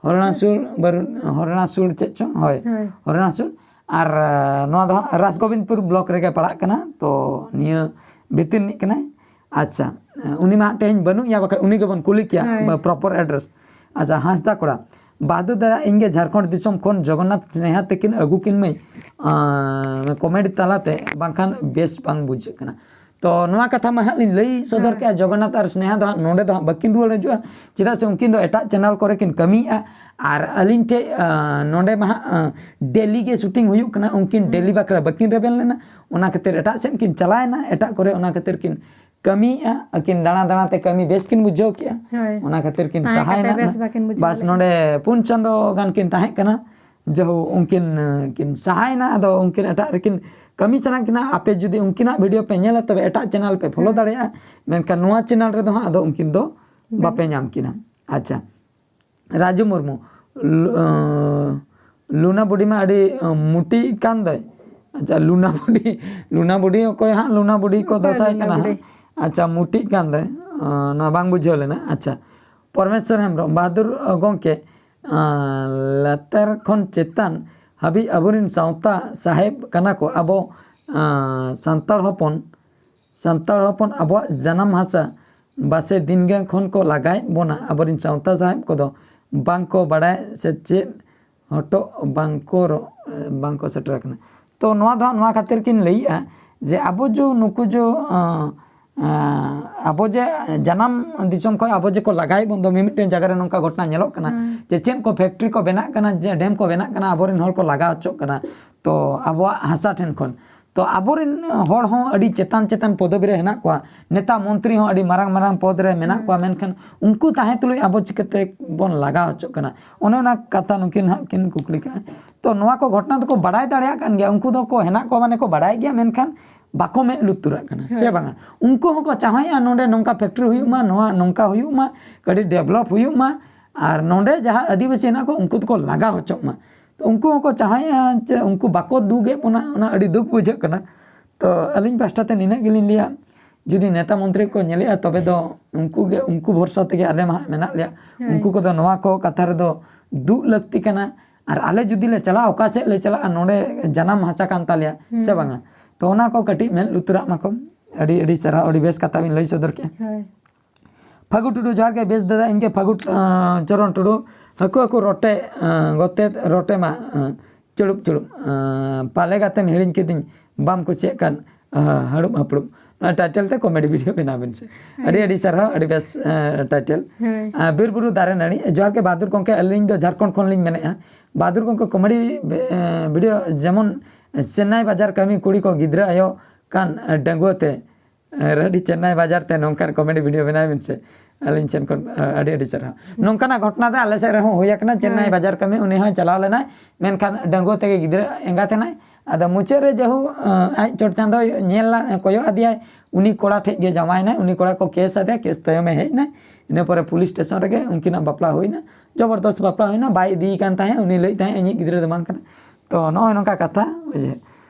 ᱦᱚᱨᱚᱱᱟᱥᱩᱨ ᱵᱟᱨᱩ-, ᱦᱚᱨᱚᱱᱟᱥᱩᱨ ᱪᱮᱫ ᱪᱚᱝ? ᱦᱳᱭ, ᱦᱳᱭ᱾ ᱦᱚᱨᱚᱱᱟᱥᱩᱨ᱾ ᱟᱨ, ᱟᱸ, ᱱᱚᱣᱟ ᱫᱚ ᱦᱟᱸᱜ ᱨᱟᱡᱽᱜᱳᱵᱤᱱᱫᱯᱩᱨ ᱵᱞᱚᱠ ᱨᱮᱜᱮ ᱯᱟᱲᱟᱜ ᱠᱟᱱᱟ᱾ ᱛᱚ ᱱᱤᱭᱟᱹ ᱵᱷᱤᱛᱤᱨ ᱨᱤᱱᱤᱡ ᱠᱟᱱᱟᱭ᱾ ᱟᱪᱪᱷᱟ, ᱩᱱᱤ ᱢᱟ ᱦᱟᱸᱜ ᱛᱮᱦᱮᱧ ᱵᱟᱹᱱᱩᱜ ᱮᱭᱟ, ᱵᱟᱠᱷᱟᱡ ᱩᱱᱤ ᱜᱮᱵᱚᱱ ᱠᱩᱞᱤ ᱠᱮᱭᱟ, ᱦᱳᱭ᱾ ᱵᱟ-, proper address᱾ ᱟᱪᱪᱷᱟ, ᱦᱟᱸᱥᱫᱟ ᱠᱚᱲᱟ, ᱵᱟᱦᱟᱫᱩᱨ ᱫᱟᱫᱟ, ᱤᱧ ᱜᱮ ᱡᱷᱟᱲᱠᱷᱚᱸᱰ ᱫᱤᱥᱚᱢ ᱠᱷᱚᱱ ᱡᱚᱜᱚᱱᱱᱟᱛᱷ ᱥᱱᱮᱦᱟ ᱛᱟᱹᱠᱤᱱ ᱟᱹᱜᱩ ᱠᱤᱱ ᱢᱟᱹᱭ, ᱟᱸ, comment ᱛᱟᱞᱟᱛᱮ, ᱵᱟᱝᱠᱷᱟᱱ ᱵᱮᱥ ᱵᱟᱝ ᱵᱩᱡᱷᱟᱹᱜ ᱠᱟᱱᱟ᱾ ᱛᱚ ᱱᱚᱣᱟ ᱠᱟᱛᱷᱟ ᱢᱟ ᱦᱟᱸᱜ ᱞᱤᱧ ᱞᱟᱹᱭ ᱥᱚᱫᱚᱨ ᱦᱮᱸ᱾ ᱠᱮᱜᱼᱟ, ᱡᱚᱜᱚᱱᱱᱟᱛᱷ ᱟᱨ ᱥᱱᱮᱦᱟ ᱫᱚ ᱦᱟᱸᱜ ᱱᱚᱰᱮ ᱫᱚ ᱦᱟᱸᱜ ᱵᱟᱹᱠᱤᱱ ᱨᱩᱣᱟᱹᱲ ᱦᱤᱡᱩᱜᱼᱟ, ᱪᱮᱫᱟᱜ ᱥᱮ ᱩᱱᱠᱤᱱ ᱫᱚ ᱮᱴᱟᱜ channel ᱠᱚᱨᱮ ᱠᱤᱱ ᱠᱟᱹᱢᱤᱭᱮᱫᱼᱟ᱾ ᱟᱨ ᱟᱹᱞᱤᱧ ᱴᱷᱮᱡ, ᱟᱸ, ᱱᱚᱰᱮ ᱢᱟ ᱦᱟᱸᱜ, ᱟᱸ, daily ᱜᱮ shooting ᱦᱩᱭᱩᱜ ᱠᱟᱱᱟ, ᱩᱱᱠᱤᱱ ᱦᱩᱸ᱾ Daily ᱵᱟᱠᱷᱨᱟ ᱵᱟᱹᱠᱤᱱ ᱨᱮᱵᱮᱱ ᱞᱮᱱᱟ, ᱚᱱᱟ ᱠᱷᱟᱹᱛᱤᱨ ᱮᱴᱟᱜ ᱥᱮᱫ ᱠᱤᱱ ᱪᱟᱞᱟᱣᱮᱱᱟ, ᱮᱴᱟᱜ ᱠᱚᱨᱮ ᱚᱱᱟ ᱠᱷᱟᱹᱛᱤᱨ ᱠᱤᱱ ᱠᱟᱹᱢᱤᱭᱮᱫᱼᱟ᱾ ᱟᱹᱠᱤᱱ ᱫᱟᱬᱟ ᱫᱟᱬᱟ ᱛᱮ ᱠᱟᱹᱢᱤ ᱵᱮᱥ ᱠᱤᱱ ᱵᱩᱡᱷᱟᱹᱣ ᱠᱮᱜᱼᱟ, ᱦᱳᱭ᱾ ᱚᱱᱟ ᱠᱷᱟᱹᱛᱤᱨ ᱠᱤᱱ ᱛᱟᱦᱮᱸ ᱠᱟᱛᱮ ᱥᱟᱦᱟᱭᱮᱱᱟ᱾ ᱵᱮᱥ ᱵᱟᱹᱠᱤᱱ ᱵᱩᱡᱷᱟᱹᱣ ᱵᱟᱥ, ᱞᱮᱫᱼᱟ᱾ ᱱᱚᱰᱮ ᱯᱩᱱ ᱪᱟᱸᱫᱚ ᱜᱟᱱ ᱠᱤᱱ ᱛᱟᱦᱮᱸ ᱠᱟᱱᱟ᱾ ᱡᱟᱦᱳ, ᱩᱱᱠᱤᱱ, ᱟᱸ, ᱠᱤᱱ ᱥᱟᱦᱟᱭᱮᱱᱟ᱾ ᱟᱫᱚ ᱩᱱᱠᱤᱱ ᱮᱴᱟᱜ ᱨᱮᱠᱤᱱ ᱠᱟᱹᱢᱤ ᱥᱟᱱᱟ ᱠᱤᱱᱟ᱾ ᱟᱯᱮ ᱡᱩᱫᱤ ᱩᱱᱠᱤᱱᱟᱜ video ᱯᱮ ᱧᱮᱞᱟ, ᱛᱚᱵᱮ ᱮᱴᱟᱜ channel ᱯᱮ follow ᱦᱮᱸ᱾ ᱫᱟᱲᱮᱭᱟᱜᱼᱟ, ᱢᱮᱱᱠᱷᱟᱱ ᱱᱚᱣᱟ channel ᱨᱮᱫᱚ ᱦᱟᱸᱜ ᱟᱫᱚ ᱩᱱᱠᱤᱱ ᱫᱚ ᱵᱟᱝ᱾ ᱵᱟᱯᱮ ᱧᱟᱢ ᱠᱤᱱᱟ᱾ ᱟᱪᱪᱷᱟ, ᱨᱟᱡᱩ ᱢᱩᱨᱢᱩ, ᱞᱩ-, ᱟᱸ, ᱞᱩᱱᱟ ᱵᱩᱰᱤ ᱢᱟ ᱟᱹᱰᱤ, ᱟᱸ, ᱢᱩᱴᱤ ᱠᱟᱱ ᱫᱚᱭ᱾ ᱟᱪᱪᱷᱟ, ᱞᱩᱱᱟ ᱵᱩᱰᱤ, ᱞᱩᱱᱟ ᱵᱩᱰᱤ ᱚᱠᱚᱭ ᱦᱟᱸᱜ? ᱞᱩᱱᱟ ᱵᱩᱰᱤ ᱠᱚ ᱚᱠᱚᱭ ᱫᱚᱥᱟᱭ ᱞᱩᱱᱟ ᱠᱟᱱᱟ ᱵᱩᱰᱤ? ᱦᱟᱸᱜ᱾ ᱟᱪᱪᱷᱟ, ᱢᱩᱴᱤᱜ ᱠᱟᱱ ᱫᱚᱭ᱾ ᱟᱸ, ᱱᱚᱣᱟ ᱵᱟᱝ ᱵᱩᱡᱷᱟᱹᱣ ᱞᱮᱱᱟ᱾ ᱟᱪᱪᱷᱟ, ᱯᱚᱨᱢᱮᱥᱣᱚᱨ ᱦᱮᱢᱵᱨᱚᱢ, ᱵᱟᱦᱟᱫᱩᱨ, ᱟᱸ, ᱜᱚᱢᱠᱮ, ᱟᱸ, ᱞᱟᱛᱟᱨ ᱠᱷᱚᱱ ᱪᱮᱛᱟᱱ ᱦᱟᱹᱵᱤᱡ ᱟᱵᱚᱨᱮᱱ ᱥᱟᱶᱛᱟ ᱥᱟᱦᱮᱵ ᱠᱟᱱᱟ ᱠᱚ᱾ ᱟᱵᱚ, ᱟᱸ, ᱥᱟᱱᱛᱟᱲ ᱦᱚᱯᱚᱱ, ᱥᱟᱱᱛᱟᱲ ᱦᱚᱯᱚᱱ ᱟᱵᱚᱣᱟᱜ ᱡᱟᱱᱟᱢ ᱦᱟᱥᱟ ᱵᱟᱥᱮ ᱫᱤᱱᱜᱟᱱ ᱠᱷᱚᱱ ᱠᱚ ᱞᱟᱜᱟᱭᱮᱫ ᱵᱚᱱᱟ᱾ ᱟᱵᱚᱨᱮᱱ ᱥᱟᱶᱛᱟ ᱥᱟᱦᱮᱵ ᱠᱚᱫᱚ ᱵᱟᱝ ᱠᱚ ᱵᱟᱲᱟᱭ ᱥᱮ ᱪᱮᱫ ᱦᱚᱴᱚᱜ ᱵᱟᱝ ᱠᱚ ᱨᱚ-, ᱵᱟᱝ ᱠᱚ ᱥᱮᱴᱮᱨ ᱟᱠᱟᱱᱟ᱾ ᱛᱚ ᱱᱚᱣᱟ ᱫᱚ ᱦᱟᱸᱜ ᱱᱚᱣᱟ ᱠᱷᱟᱹᱛᱤᱨ ᱠᱤᱱ ᱞᱟᱹᱭᱮᱜᱼᱟ ᱡᱮ ᱟᱵᱚ ᱡᱚ ᱱᱩᱠᱩ ᱡᱚ, ᱟᱸ, ᱟᱸ, ᱟᱵᱚ ᱡᱮ ᱡᱟᱱᱟᱢ ᱫᱤᱥᱚᱢ ᱠᱷᱚᱱ ᱟᱵᱚ ᱡᱮ ᱠᱚ ᱞᱟᱜᱟᱭᱮᱫ ᱵᱚᱱ ᱫᱚ, ᱢᱤᱢᱤᱫᱴᱮᱱ ᱡᱟᱭᱜᱟ ᱨᱮ ᱱᱚᱝᱠᱟ ᱜᱷᱚᱴᱚᱱᱟ ᱧᱮᱞᱚᱜ ᱠᱟᱱᱟ ᱦᱩᱸ᱾ ᱡᱮ ᱪᱮᱫ ᱠᱚ factory ᱠᱚ ᱵᱮᱱᱟᱜ ᱠᱟᱱᱟ, ᱡᱮ dam ᱠᱚ ᱵᱮᱱᱟᱜ ᱠᱟᱱᱟ, ᱟᱵᱚᱨᱮᱱ ᱦᱚᱲ ᱠᱚ ᱞᱟᱜᱟ ᱦᱚᱪᱚᱜ ᱠᱟᱱᱟ᱾ ᱛᱚ ᱟᱵᱚᱣᱟᱜ ᱦᱟᱥᱟ ᱴᱷᱮᱱ ᱠᱷᱚᱱ᱾ ᱛᱚ ᱟᱵᱚᱨᱮᱱ ᱦᱚᱲ ᱦᱚᱸ ᱟᱹᱰᱤ ᱪᱮᱛᱟᱱ ᱪᱮᱛᱟᱱ ᱯᱚᱫᱚᱵᱤ ᱨᱮ ᱦᱮᱱᱟᱜ ᱠᱚᱣᱟ, ᱱᱮᱛᱟ ᱢᱚᱱᱛᱨᱤ ᱦᱚᱸ ᱟᱹᱰᱤ ᱢᱟᱨᱟᱝ ᱢᱟᱨᱟᱝ ᱯᱚᱫᱽ ᱨᱮ ᱢᱮᱱᱟᱜ ᱦᱩᱸ᱾ ᱠᱚᱣᱟ, ᱢᱮᱱᱠᱷᱟᱱ ᱩᱱᱠᱩ ᱛᱟᱦᱮᱸ ᱛᱩᱞᱩᱡ ᱟᱵᱚ ᱪᱤᱠᱟᱹᱛᱮ ᱵᱚᱱ ᱞᱟᱜᱟ ᱦᱚᱪᱚᱜ ᱠᱟᱱᱟ? ᱚᱱᱮ ᱚᱱᱟ ᱠᱟᱛᱷᱟ ᱱᱩᱠᱤᱱ ᱦᱟᱸᱜ ᱠᱤᱱ ᱠᱩᱠᱞᱤ ᱠᱟᱜᱼᱟ᱾ ᱛᱚ ᱱᱚᱣᱟ ᱠᱚ ᱜᱷᱚᱴᱚᱱᱟ ᱫᱚᱠᱚ ᱵᱟᱲᱟᱭ ᱫᱟᱲᱮᱭᱟᱜ ᱠᱟᱱ ᱜᱮᱭᱟ, ᱩᱱᱠᱩ ᱫᱚᱠᱚ ᱦᱮᱱᱟᱜ ᱠᱚᱣᱟ, ᱢᱟᱱᱮ ᱠᱚ ᱵᱟᱲᱟᱭ ᱜᱮᱭᱟ, ᱢᱮᱱᱠᱷᱟᱱ ᱵᱟᱠᱚ ᱢᱮᱫ ᱞᱩᱛᱩᱨᱟᱜ ᱠᱟᱱᱟ, ᱥᱮ ᱵᱟᱝᱟ? ᱩᱱᱠᱩ ᱦᱚᱸᱠᱚ ᱪᱟᱦᱟᱣᱮᱫᱼᱟ ᱱᱚᱰᱮ ᱱᱚᱝᱠᱟ factory ᱦᱩᱭᱩᱜ ᱢᱟ, ᱱᱚᱣᱟ ᱱᱚᱝᱠᱟ ᱦᱩᱭᱩᱜ ᱢᱟ, ᱠᱟᱹᱴᱤᱡ develop ᱦᱩᱭᱩᱜ ᱢᱟ, ᱟᱨ ᱱᱚᱰᱮ ᱡᱟᱦᱟᱸ ᱟᱹᱫᱤᱵᱟᱹᱥᱤ ᱦᱮᱱᱟᱜ ᱠᱚ ᱩᱱᱠᱩ ᱫᱚᱠᱚ ᱞᱟᱜᱟ ᱦᱚᱪᱚᱜ ᱢᱟ᱾ ᱛᱚ ᱩᱱᱠᱩ ᱦᱚᱸᱠᱚ ᱪᱟᱦᱟᱣᱮᱫᱼᱟ ᱡᱮ ᱩᱱᱠᱩ ᱵᱟᱠᱚ ᱫᱩᱜᱮᱫ ᱵᱚᱱᱟ, ᱚᱱᱟ ᱟᱹᱰᱤ ᱫᱩᱠ ᱵᱩᱡᱷᱟᱹᱜ ᱠᱟᱱᱟ᱾ ᱛᱚ ᱟᱹᱞᱤᱧ ᱯᱟᱥᱴᱟ ᱛᱮ ᱱᱤᱱᱟᱹᱜ ᱜᱮᱞᱤᱧ ᱞᱟᱹᱭᱟ, ᱡᱩᱫᱤ ᱱᱮᱛᱟ ᱢᱚᱱᱛᱨᱤ ᱠᱚ ᱧᱮᱞᱮᱜᱼᱟ ᱛᱚᱵᱮ ᱫᱚ ᱩᱱᱠᱩ ᱜᱮ, ᱩᱱᱠᱩ ᱵᱷᱚᱨᱥᱟ ᱛᱮᱜᱮ ᱟᱞᱮ ᱢᱟ ᱦᱟᱸᱜ ᱢᱮᱱᱟᱜ ᱞᱮᱭᱟ᱾ ᱩᱱᱠᱩ ᱠᱚᱫᱚ ᱱᱚᱣᱟ ᱠᱚ ᱠᱟᱛᱷᱟ ᱨᱮᱫᱚ ᱫᱩᱜ ᱞᱟᱹᱠᱛᱤ ᱠᱟᱱᱟ᱾ ᱟᱨ ᱟᱞᱮ ᱡᱩᱫᱤ ᱞᱮ ᱪᱟᱞᱟᱜᱼᱟ, ᱚᱠᱟ ᱥᱮᱫ ᱞᱮ ᱪᱟᱞᱟᱜᱼᱟ, ᱱᱚᱰᱮ ᱡᱟᱱᱟᱢ ᱦᱟᱥᱟ ᱠᱟᱱ ᱛᱟᱞᱮᱭᱟ, ᱥᱮ ᱵᱟᱝᱟ? ᱛᱚ ᱚᱱᱟ ᱠᱚ ᱠᱟᱹᱴᱤᱡ ᱢᱮᱫ ᱞᱩᱛᱩᱨᱟᱜ ᱢᱟᱠᱚ᱾ ᱟᱹᱰᱤ ᱟᱹᱰᱤ ᱥᱟᱨᱦᱟᱣ, ᱟᱹᱰᱤ ᱵᱮᱥ ᱠᱟᱛᱷᱟ ᱵᱤᱱ ᱞᱟᱹᱭ ᱥᱚᱫᱚᱨ ᱠᱮᱜᱼᱟ᱾ ᱦᱳᱭ᱾ ᱯᱷᱟᱹᱜᱩ ᱴᱩᱰᱩ, ᱡᱚᱦᱟᱨ ᱜᱮ ᱵᱮᱥ ᱫᱟᱫᱟ, ᱤᱧ ᱜᱮ ᱯᱷᱟᱹᱜᱩ, ᱟᱸ, ᱪᱚᱨᱚᱱ ᱴᱩᱰᱩ, ᱦᱟᱹᱠᱩ ᱦᱟᱹᱠᱩ ᱨᱚᱴᱮ, ᱟᱸ, ᱜᱚᱛᱮ ᱨᱚᱴᱮ ᱢᱟ, ᱟᱸ, ᱪᱩᱲᱩᱵ ᱪᱩᱲᱩᱵ, ᱟᱸ, ᱯᱟᱞᱮ ᱜᱟᱛᱮᱢ ᱦᱤᱲᱤᱧ ᱠᱤᱫᱤᱧ, ᱵᱟᱢ ᱠᱩᱥᱤᱭᱟᱜ ᱠᱟᱱ, ᱟᱸ, ᱦᱟᱹᱲᱩᱵ ᱦᱟᱹᱯᱲᱩᱵ᱾ ᱱᱚᱣᱟ title ᱛᱮ comedy video ᱵᱮᱱᱟᱣ ᱵᱤᱱ ᱥᱮ᱾ ᱟᱹᱰᱤ ᱟᱹᱰᱤ ᱥᱟᱨᱦᱟᱣ, ᱟᱹᱰᱤ ᱵᱮᱥ, ᱟᱸ, title᱾ ᱦᱳᱭ᱾ ᱟᱸ, ᱵᱤᱨ ᱵᱩᱨᱩ ᱫᱟᱨᱮ ᱱᱟᱹᱲᱤ, ᱡᱚᱦᱟᱨ ᱜᱮ ᱵᱟᱦᱟᱫᱩᱨ ᱜᱚᱢᱠᱮ, ᱟᱹᱞᱤᱧ ᱫᱚ ᱡᱷᱟᱲᱠᱷᱚᱸᱰ ᱠᱷᱚᱱ ᱞᱤᱧ ᱢᱮᱱᱮᱫᱼᱟ᱾ ᱵᱟᱦᱟᱫᱩᱨ ᱜᱚᱢᱠᱮ comedy, ᱟᱸ, video ᱡᱮᱢᱚᱱ ᱪᱮᱱᱱᱟᱭ ᱵᱟᱡᱟᱨ ᱠᱟᱹᱢᱤ ᱠᱩᱲᱤ ᱠᱚ ᱜᱤᱫᱽᱨᱟᱹ ᱟᱭᱳ ᱠᱟᱱ, ᱟᱸ, ᱰᱟᱺᱜᱩᱣᱟᱹ ᱛᱮ, ᱟᱨ ᱟᱹᱰᱤ ᱪᱮᱱᱱᱟᱭ ᱵᱟᱡᱟᱨ ᱛᱮ ᱱᱚᱝᱠᱟᱱ comedy video ᱵᱮᱱᱟᱣ ᱵᱤᱱ ᱥᱮ᱾ ᱟᱹᱞᱤᱧ ᱥᱮᱱ ᱠᱷᱚᱱ, ᱟ, ᱟᱹᱰᱤ ᱟᱹᱰᱤ ᱥᱟᱨᱦᱟᱣ᱾ ᱱᱚᱝᱠᱟᱱᱟᱜ ᱜᱷᱚᱴᱚᱱᱟ ᱫᱚ ᱟᱞᱮ ᱥᱮᱫ ᱨᱮᱦᱚᱸ ᱦᱩᱭ ᱟᱠᱟᱱᱟ᱾ ᱪᱮᱱᱱᱟᱭ ᱦᱮᱸ᱾ ᱵᱟᱡᱟᱨ ᱠᱟᱹᱢᱤ ᱩᱱᱤ ᱦᱚᱸᱭ ᱪᱟᱞᱟᱣ ᱞᱮᱱᱟᱭ, ᱢᱮᱱᱠᱷᱟᱱ ᱰᱟᱺᱜᱩᱣᱟᱹ ᱛᱮᱜᱮ ᱜᱤᱫᱽᱨᱟᱹ ᱮᱸᱜᱟᱛ ᱮᱱᱟᱭ᱾ ᱟᱫᱚ ᱢᱩᱪᱟᱹᱫ ᱨᱮ ᱡᱮᱦᱩ, ᱟ, ᱟᱡ ᱪᱚᱴ ᱪᱟᱸᱫᱚᱭ ᱧᱮᱞ ᱞᱟ-, ᱠᱚᱭᱚᱜ ᱟᱫᱮᱭᱟᱭ, ᱩᱱᱤ ᱠᱚᱲᱟ ᱴᱷᱮᱡ ᱜᱮ ᱡᱟᱶᱟᱭ ᱮᱱᱟᱭ, ᱩᱱᱤ ᱠᱚᱲᱟ ᱠᱚ case ᱟᱫᱮᱭᱟ, case ᱛᱟᱭᱚᱢᱮ ᱦᱮᱡ ᱮᱱᱟᱭ᱾ ᱤᱱᱟᱹ ᱯᱚᱨᱮ police station ᱨᱮᱜᱮ ᱩᱱᱠᱤᱱᱟᱜ ᱵᱟᱯᱞᱟ ᱦᱩᱭᱱᱟ, ᱡᱚᱵᱚᱨᱫᱚᱥᱛ ᱵᱟᱯᱞᱟ ᱦᱩᱭᱱᱟ, ᱵᱟᱭ ᱤᱫᱤᱭᱮ ᱠᱟᱱ ᱛᱟᱦᱮᱸᱫ, ᱩᱱᱤ ᱞᱟᱹᱭᱮᱫ ᱛᱟᱦᱮᱸᱫ ᱤᱧᱤᱡ ᱜᱤᱫᱽᱨᱟᱹ ᱫᱚ ᱵᱟᱝ ᱠᱟᱱᱟ᱾ ᱛᱚ ᱱᱚᱜᱼᱚᱭ ᱱᱚᱝᱠᱟ ᱠᱟᱛᱷᱟ, ᱵᱩᱡᱷᱟᱹᱣ᱾